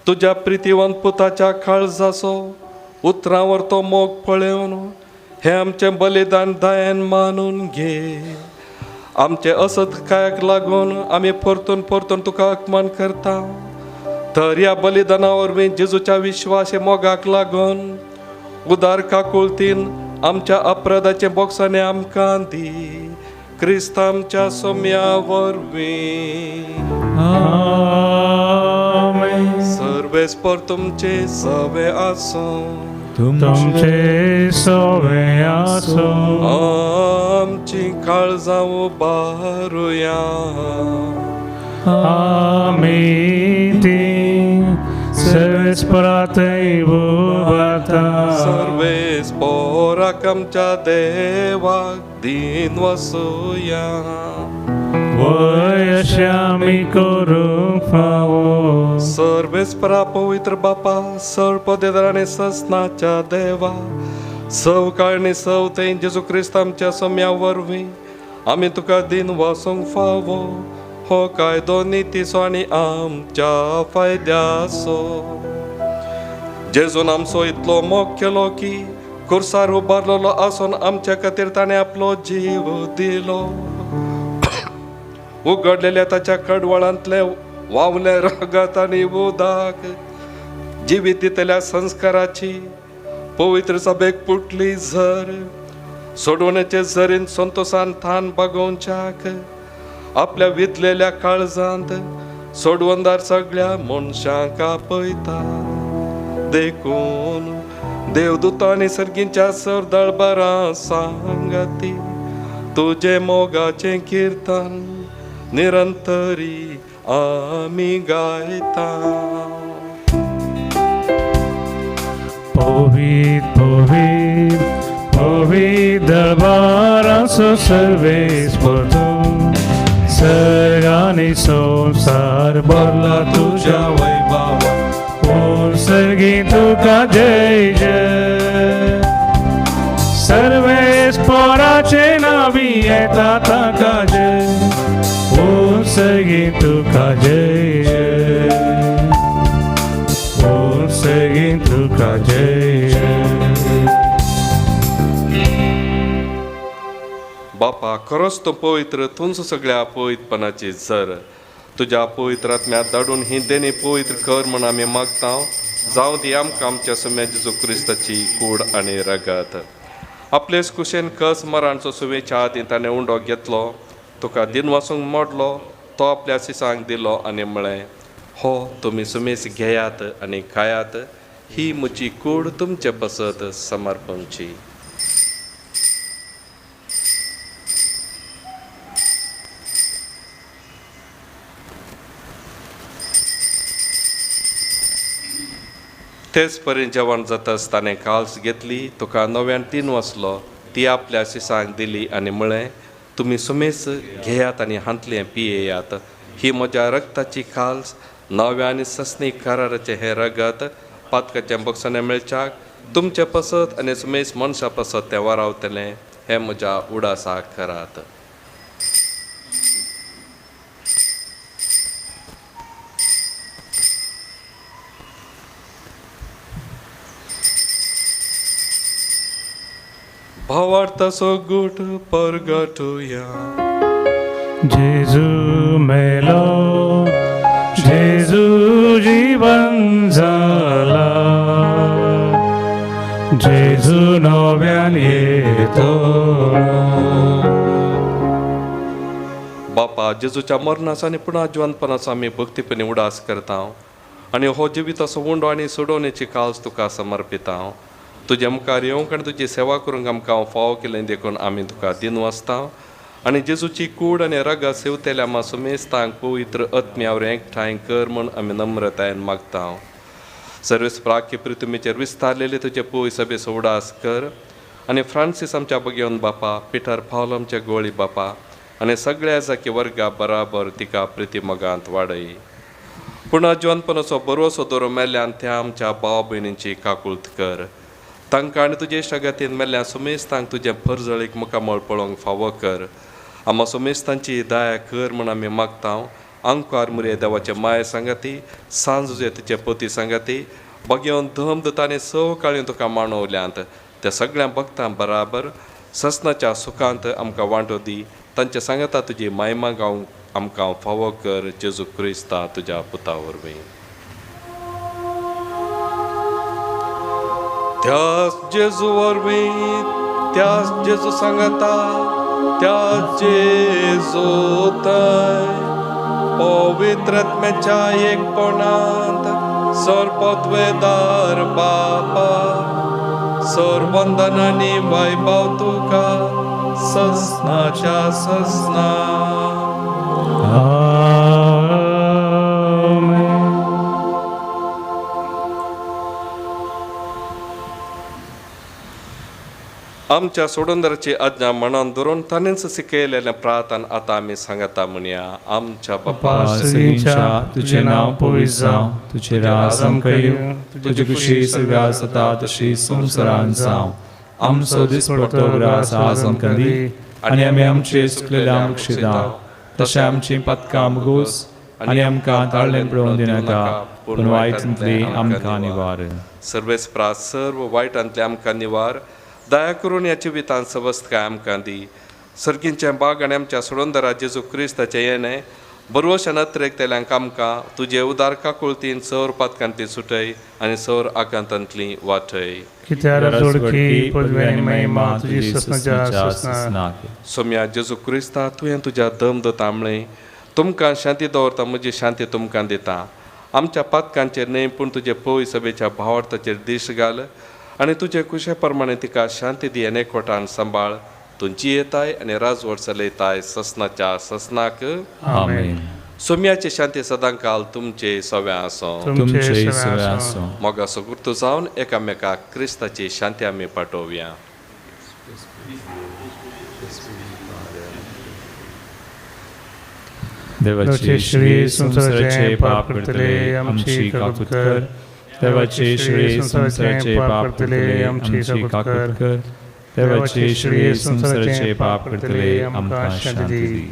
तुज्या प्रितीवंत पुताच्या काळजाचो उतरांवर तो मोग पळोवन हें आमचें बलिदान दयेन मानून घे. आमचे असतकायक लागून आमी परतून परतून तुका अपमान करता, तर ह्या बलिदाना वरवीं जेजूच्या विश्वासे मोगाक लागून उदार काकुळतीन आमच्या अपराधाचे बोक्सांनी आमकां दी. क्रिस्त आमच्या सोम्या वरवीं. आमेन. सर्वेस्पर तुमचे सवे आसूं. तुमचे सोवे आसूं. आमची काळजां उबारुया. आमी ती सर्वेस्पराथंय उबारता. सर्वेस्पराक आमच्या देवाक दीन वसुया. वय अशें आमी करूंक फावो. सर्वेस्परा पवित्र बापा, सर पदेदार आनी ससनाच्या देवा, सव काळ आनी सव थंय जेजू क्रिस्त आमच्या सोम्या वरवीं आमी तुका दीन वसूंक फावो. हो कायदो नितीचो आनी आमच्या फायद्याचो. जेजून आमचो इतलो मोग केलो की कुर्सार उबारलेलो आसून आमच्या खातीर ताणें आपलो जीव दिलो. उगडलेल्या ताच्या कडवळांतले वावले रगत आनी उदक जिवीत दितल्या संस्काराची पवित्र सभेक पुटली झर सोडवण्याचे झरीन संतोसान थान बागोवच्याक आपल्या वितलेल्या काळजांत सोडवंदार सगळ्या मनशांक आपयता. देखून देवदूतांनी सर्गींच्या सरदळबारां सांगाती तुजे मोगाचें किर्तन निरंतरी आमी गायता. पवित्र पवित्र पवित्र दरबाराचो सर्वेस्पर तूं, सर्ग आनी संवसार भरला तुज्या वैभवान. ओ सर्गी तुका जय जय. सर्वेस्पराचे नांवी येता ताका जय. ओ सर्गी तुका जय जय. ओ सर्गी तुका जय जय. बापा, खरोच तूं पवित्र, तूंच सगळ्या पवित्रपणाची झर. तुज्या पवित्र आत्म्यात धाडून ही देणी पवित्र कर म्हण आमी मागता. जावं दी आमकां आमच्या सोम्या जेजू क्रिस्ताची कूड आनी रगत. आपलेच कुशेन कस मरांचो सुवेच्या आदीं ताणें उंडो घेतलो, तुका दिन वासूंक मोडलो, तो आपल्या सिसांक दिलो आनी म्हळें, हो तुमी सुमेस घेयात आनी खायात, ही म्हजी कूड तुमचे पसत समर्पणची. तेच परी जेवण जाताच ताणें काल्स घेतली, तुका नव्यान तीन वसलो, ती आपल्या सिसांक दिली आनी म्हळें, तुमी सुमेस घेयात आनी हांतलें पियेयात, ही म्हज्या रक्ताची काल्स, नव्या आनी ससनी कराराचें हें रगत पातकाच्या बक्षाने मेळच्याक तुमचे पसत आनी सुमेस मनशा पसत तें वारावतलें, हें म्हज्या उडासाक करात. भावार्थाचो गूट परगटुया. जेजू मेलो, जेजू जीवन जाला, जेजू नव्यान येतो. बापा, जेजूच्या मरणाचो आनी पुनः जिवंतपणाचो आमी भक्तीपणी उडास करता आनी हो जिविताचो उंडो आनी सोडोवण्याची काळज तुका समर्पिता. तुज्या मुखार येवंक आनी तुजी सेवा करूंक आमकां फावो केलें देखून आमी तुका दिनवासता आनी जेजूची कूड आनी रगत सेवतेल्या मासुमेस्तांक पवित्र आत्म्यावर एकठांय कर म्हूण आमी नम्रतायेन मागता. सर्वेस प्राक्य पृथ्वीचेर विस्तारलेले तुजे पय सभेचो उडास कर आनी फ्रांसीस आमच्या बगेवन बापा, पिटर पावल आमच्या गोळी बापा आनी सगळ्या जाकी वर्गा बराबर तिका प्रिती मोगांत वाडय. पूण जिवनपणाचो बरोसो दवरून मेल्ल्यान त्या आमच्या भाव भयणींची काकूळत कर. तांकां आनी तुजे इश्टागतीन मेल्ल्या सुमेस्तांक तुजें फरजळीक मुखामळ पळोवंक फावो कर. आमा सुमेस्तांची दया कर म्हूण आमी मागता. आंकवार मुरे देवाचे माय सांगाती, सांज तिचे पती सांगाती, बगेवन धम दतानी सव काळी तुका मांडवल्यांत त्या सगळ्या भक्तां बराबर ससनाच्या सुखांत आमकां वांटो दी. तांचे सांगाता तुजी मायमा गावंक आमकां फावो कर. जेजू क्रिस्ता तुज्या पुता वरवीं. त्याच जेजू वरवीं, त्याच जेजू सांगाता, त्याच जेजू थंय पवित्र आत्म्याच्या एकपणांत सर्वपदवेदार बापा, सर्वंदन आनी वैभव तुका ससनाच्या ससना. आमच्या सोडंदराची आज्ञा मनान धरून ताणेंच शिकयलेलें प्रार्थन आतां आमी सांगता म्हणया. आमच्या बापा तुझें नांव पवित्र जावं, तुजें राज आमकां येवं, तुजी खुशी सगळ्या जाता तशी संवसारांत जावं. आमचो दिसपडतो ग्रास आज आमकां दी आनी आमी आमचे चुकलेल्या बक्षिता तशें आमचीं पातकां मुगोस आनी आमकां ताळ्ळें पळोवन दिनाका, पूण वायटांतली आमकां निवार. सर्वेस प्रास सर्व वायटांतले आमकां निवार. दया करून ह्या जिवितांत सवस्तकाय आमकां दी. सर्गींचें बाग आनी आमच्या सोडंदरा जेजू क्रिस्ताचें येणें बरवश नत्रेकतेल्यांक आमकां तुजे उदार काकुळतीन सौर पातकांतली सुटय आनी सौर आकांतांतली वाटय. सोम्या जेजू क्रिस्ता, तुवें तुज्या दम दता म्हळें, तुमकां शांती दवरता, म्हजी शांती तुमकां दिता. आमच्या पातकांचेर न्हय पूण तुजे पय सभेच्या भावार्थाचेर दीश घाल आनी तुजे कुशे प्रमाणे तिका शांती दी आनी एकवटान सांबाळ. तूं जियेताय आनी राजवट चलयताय ससनाच्या ससनाक. आमेन. सोम्याची शांती सदांकाल तुमचे सव्या आसूं. तुमचे सव्या आसूं. मोगाचो गुर्तू जावन एकामेकाक क्रिस्ताची शांती आमी पाठोवया. देवाचे श्री संवसाराचे पाप करतले आमची काकूत कर. देवाचे श्री संवसाराचे पाप करतले आमची काकूत कर. देवाचे श्री संवसाराचे पाप करतले आमकां शांती दी.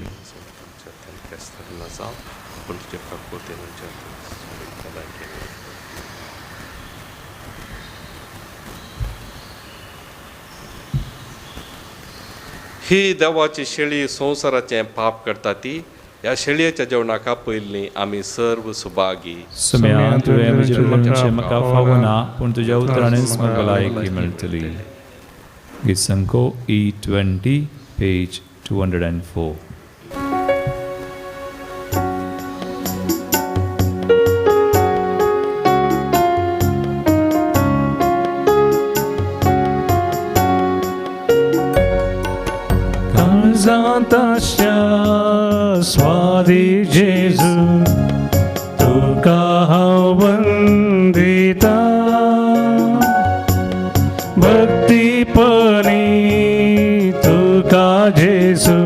ही देवाची शेळी संवसाराचें पाप करता ती ह्या शेळयेच्या जेवणाक आपयल्ली आमी सर्व सुभागी. सोम्या, तुवें म्हजेर म्हणचें म्हाका फावना, पूण तुज्या उतरांनीच म्हाका भलायकी मेळटली. गीत E20 page 204. काळजांतल्या स्वादी जेजू तुका हांव वंदिता, भक्तीपणी तुका जेजू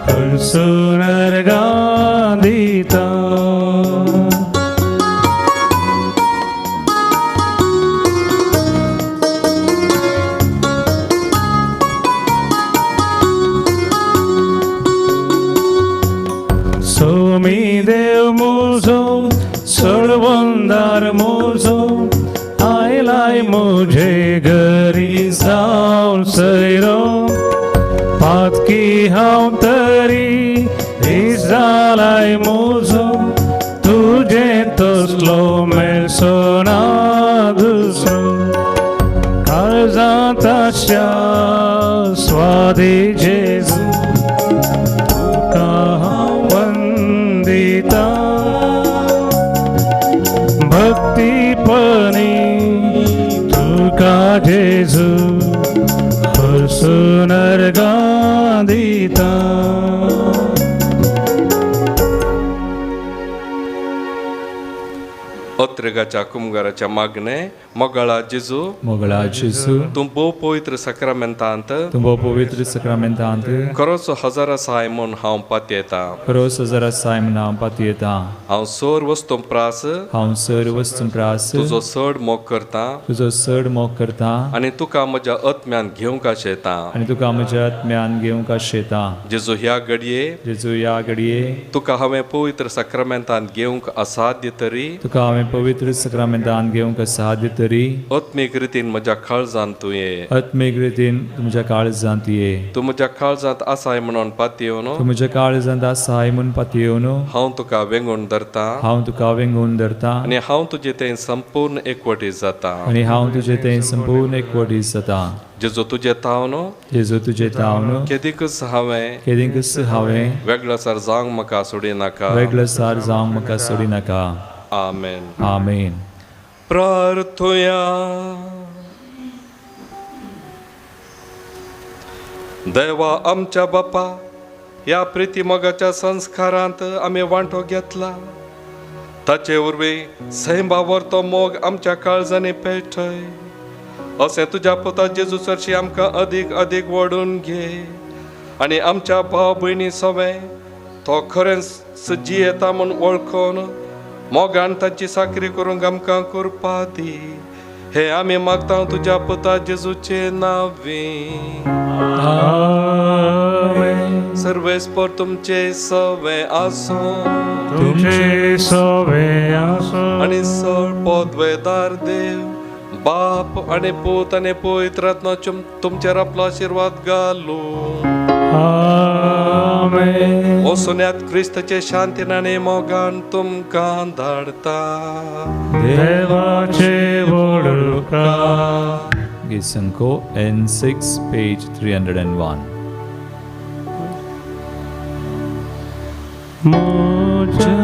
हरसून अर्घां दिता. सोमी देव मुजो सळवंदार मुजो आयलाय मुझे घरी जावन तसलो मेळचो ना दुसरो काळजांत आसच्या स्वादी जेजू तुका हांव वंदिता भक्तीपणी तुका जेजू हरसून अर्गां दिता. अत्रेगाच्या कुमगाराच्या मागणे मोगाळा जेजू मोगळा जेजू तूं भोव पवित्र साक्रामेंतांत तूं भोव पवित्र साक्रामेंतांत खरोच हजारा साय म्हूण हांव पातयेतां. खरोच हजारा साय म्हूण हांव पातयेतां. हांव सर वस्तूं प्रास हांव सर वस्तूं प्रास तुजो चड मोग करतां तुजो चड मोग करतां आनी तुका म्हज्या आत्म्यान घेवंक आशेतां. आनी तुका म्हज्या आत्म्यान घेवंक आशेतां. जेजू ह्या घडये जेजू ह्या घडये तुका हांवें पवित्र साक्रामेंतांत घेवंक असाध्य तरी तुका हांवें पवित्र साक्रामेंतांत घेवंक असाध्य तरी आत्मीक रितीन म्हज्या काळजांत तूं ये. आत्मीक रितीन तुमच्या काळजांत ये. तूं म्हज्या काळजांत आसाय म्हणून पातयेवन तूं म्हज्या काळजांत आसाय म्हूण पातयेवन हांव तुका वेंगून धरतां हांव तुका वेंगून धरतां आनी हांव तुजे थंय संपूर्ण एकवटीत जाता. आनी हांव तुजे थंय संपूर्ण एकवटीत जाता. जेजू तुजे तावन जेजू तुजे तावन केदीकच हांवें केदीकच हांवें वेगळोसार जावंक म्हाका सोडिनाका. वेगळोसार जावंक म्हाका सोडिनाका. आमेन. आमेन. प्रार्थुया. देवा आमच्या बापा ह्या प्रिती मोगाच्या संस्कारांत आमी वांटो घेतला ताचे वरवीं सैमावर तो मोग आमच्या काळजांनी पेटय अशें तुज्या पुता जेजू सरशी आमकां अदीक अदीक वडून घे आनी आमच्या भाव भयणी सवें तो खरेंच जियेता म्हूण वळखून मोगान तांची साकरी करूंक आमकां कृपा दी. हे आमी मागता तुज्या पुता जेजूचे नांवे. आमेन. सर्वेस्पर तुमचे सवे आसूं तुमचे सवे आसूं आनी सळ पदवेदार देव बाप आनी पूत आनी पवित्र आत्मा तुमचेर आपलो आशिर्वाद घालूं. आमेन. वसुन्यात क्रिस्ताचे शांतीन आनी मोगान तुमकां धाडता. देवाचे वडुका. Gisanko N6 page 301. म्हज्या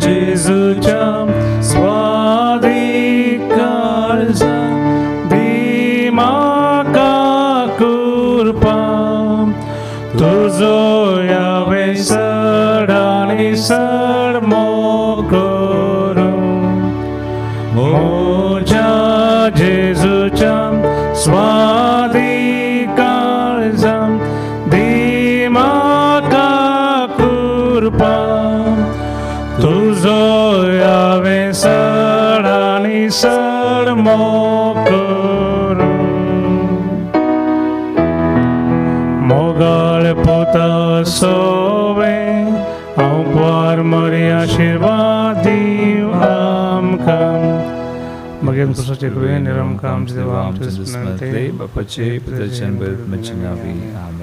जेजूच्या स्वादीक काळजा दी म्हाका कृपा तुजो हांवें चड आनी चड मोग करूं. म्हज्या जेजूच्या स्वादीक काळजा दी म्हाका कृपा तुजो हांवें चड आनी चड मोग करूं. मोगाळ पुता सोवे हांव पार मरी आशिर्वाद दीव आमकां. मागीर कृपाचे कृपेन निरमकां आमचे देवा आमचे बापाचे पुताचे आनी पवित्र आत्म्याचे नांवी. आमेन.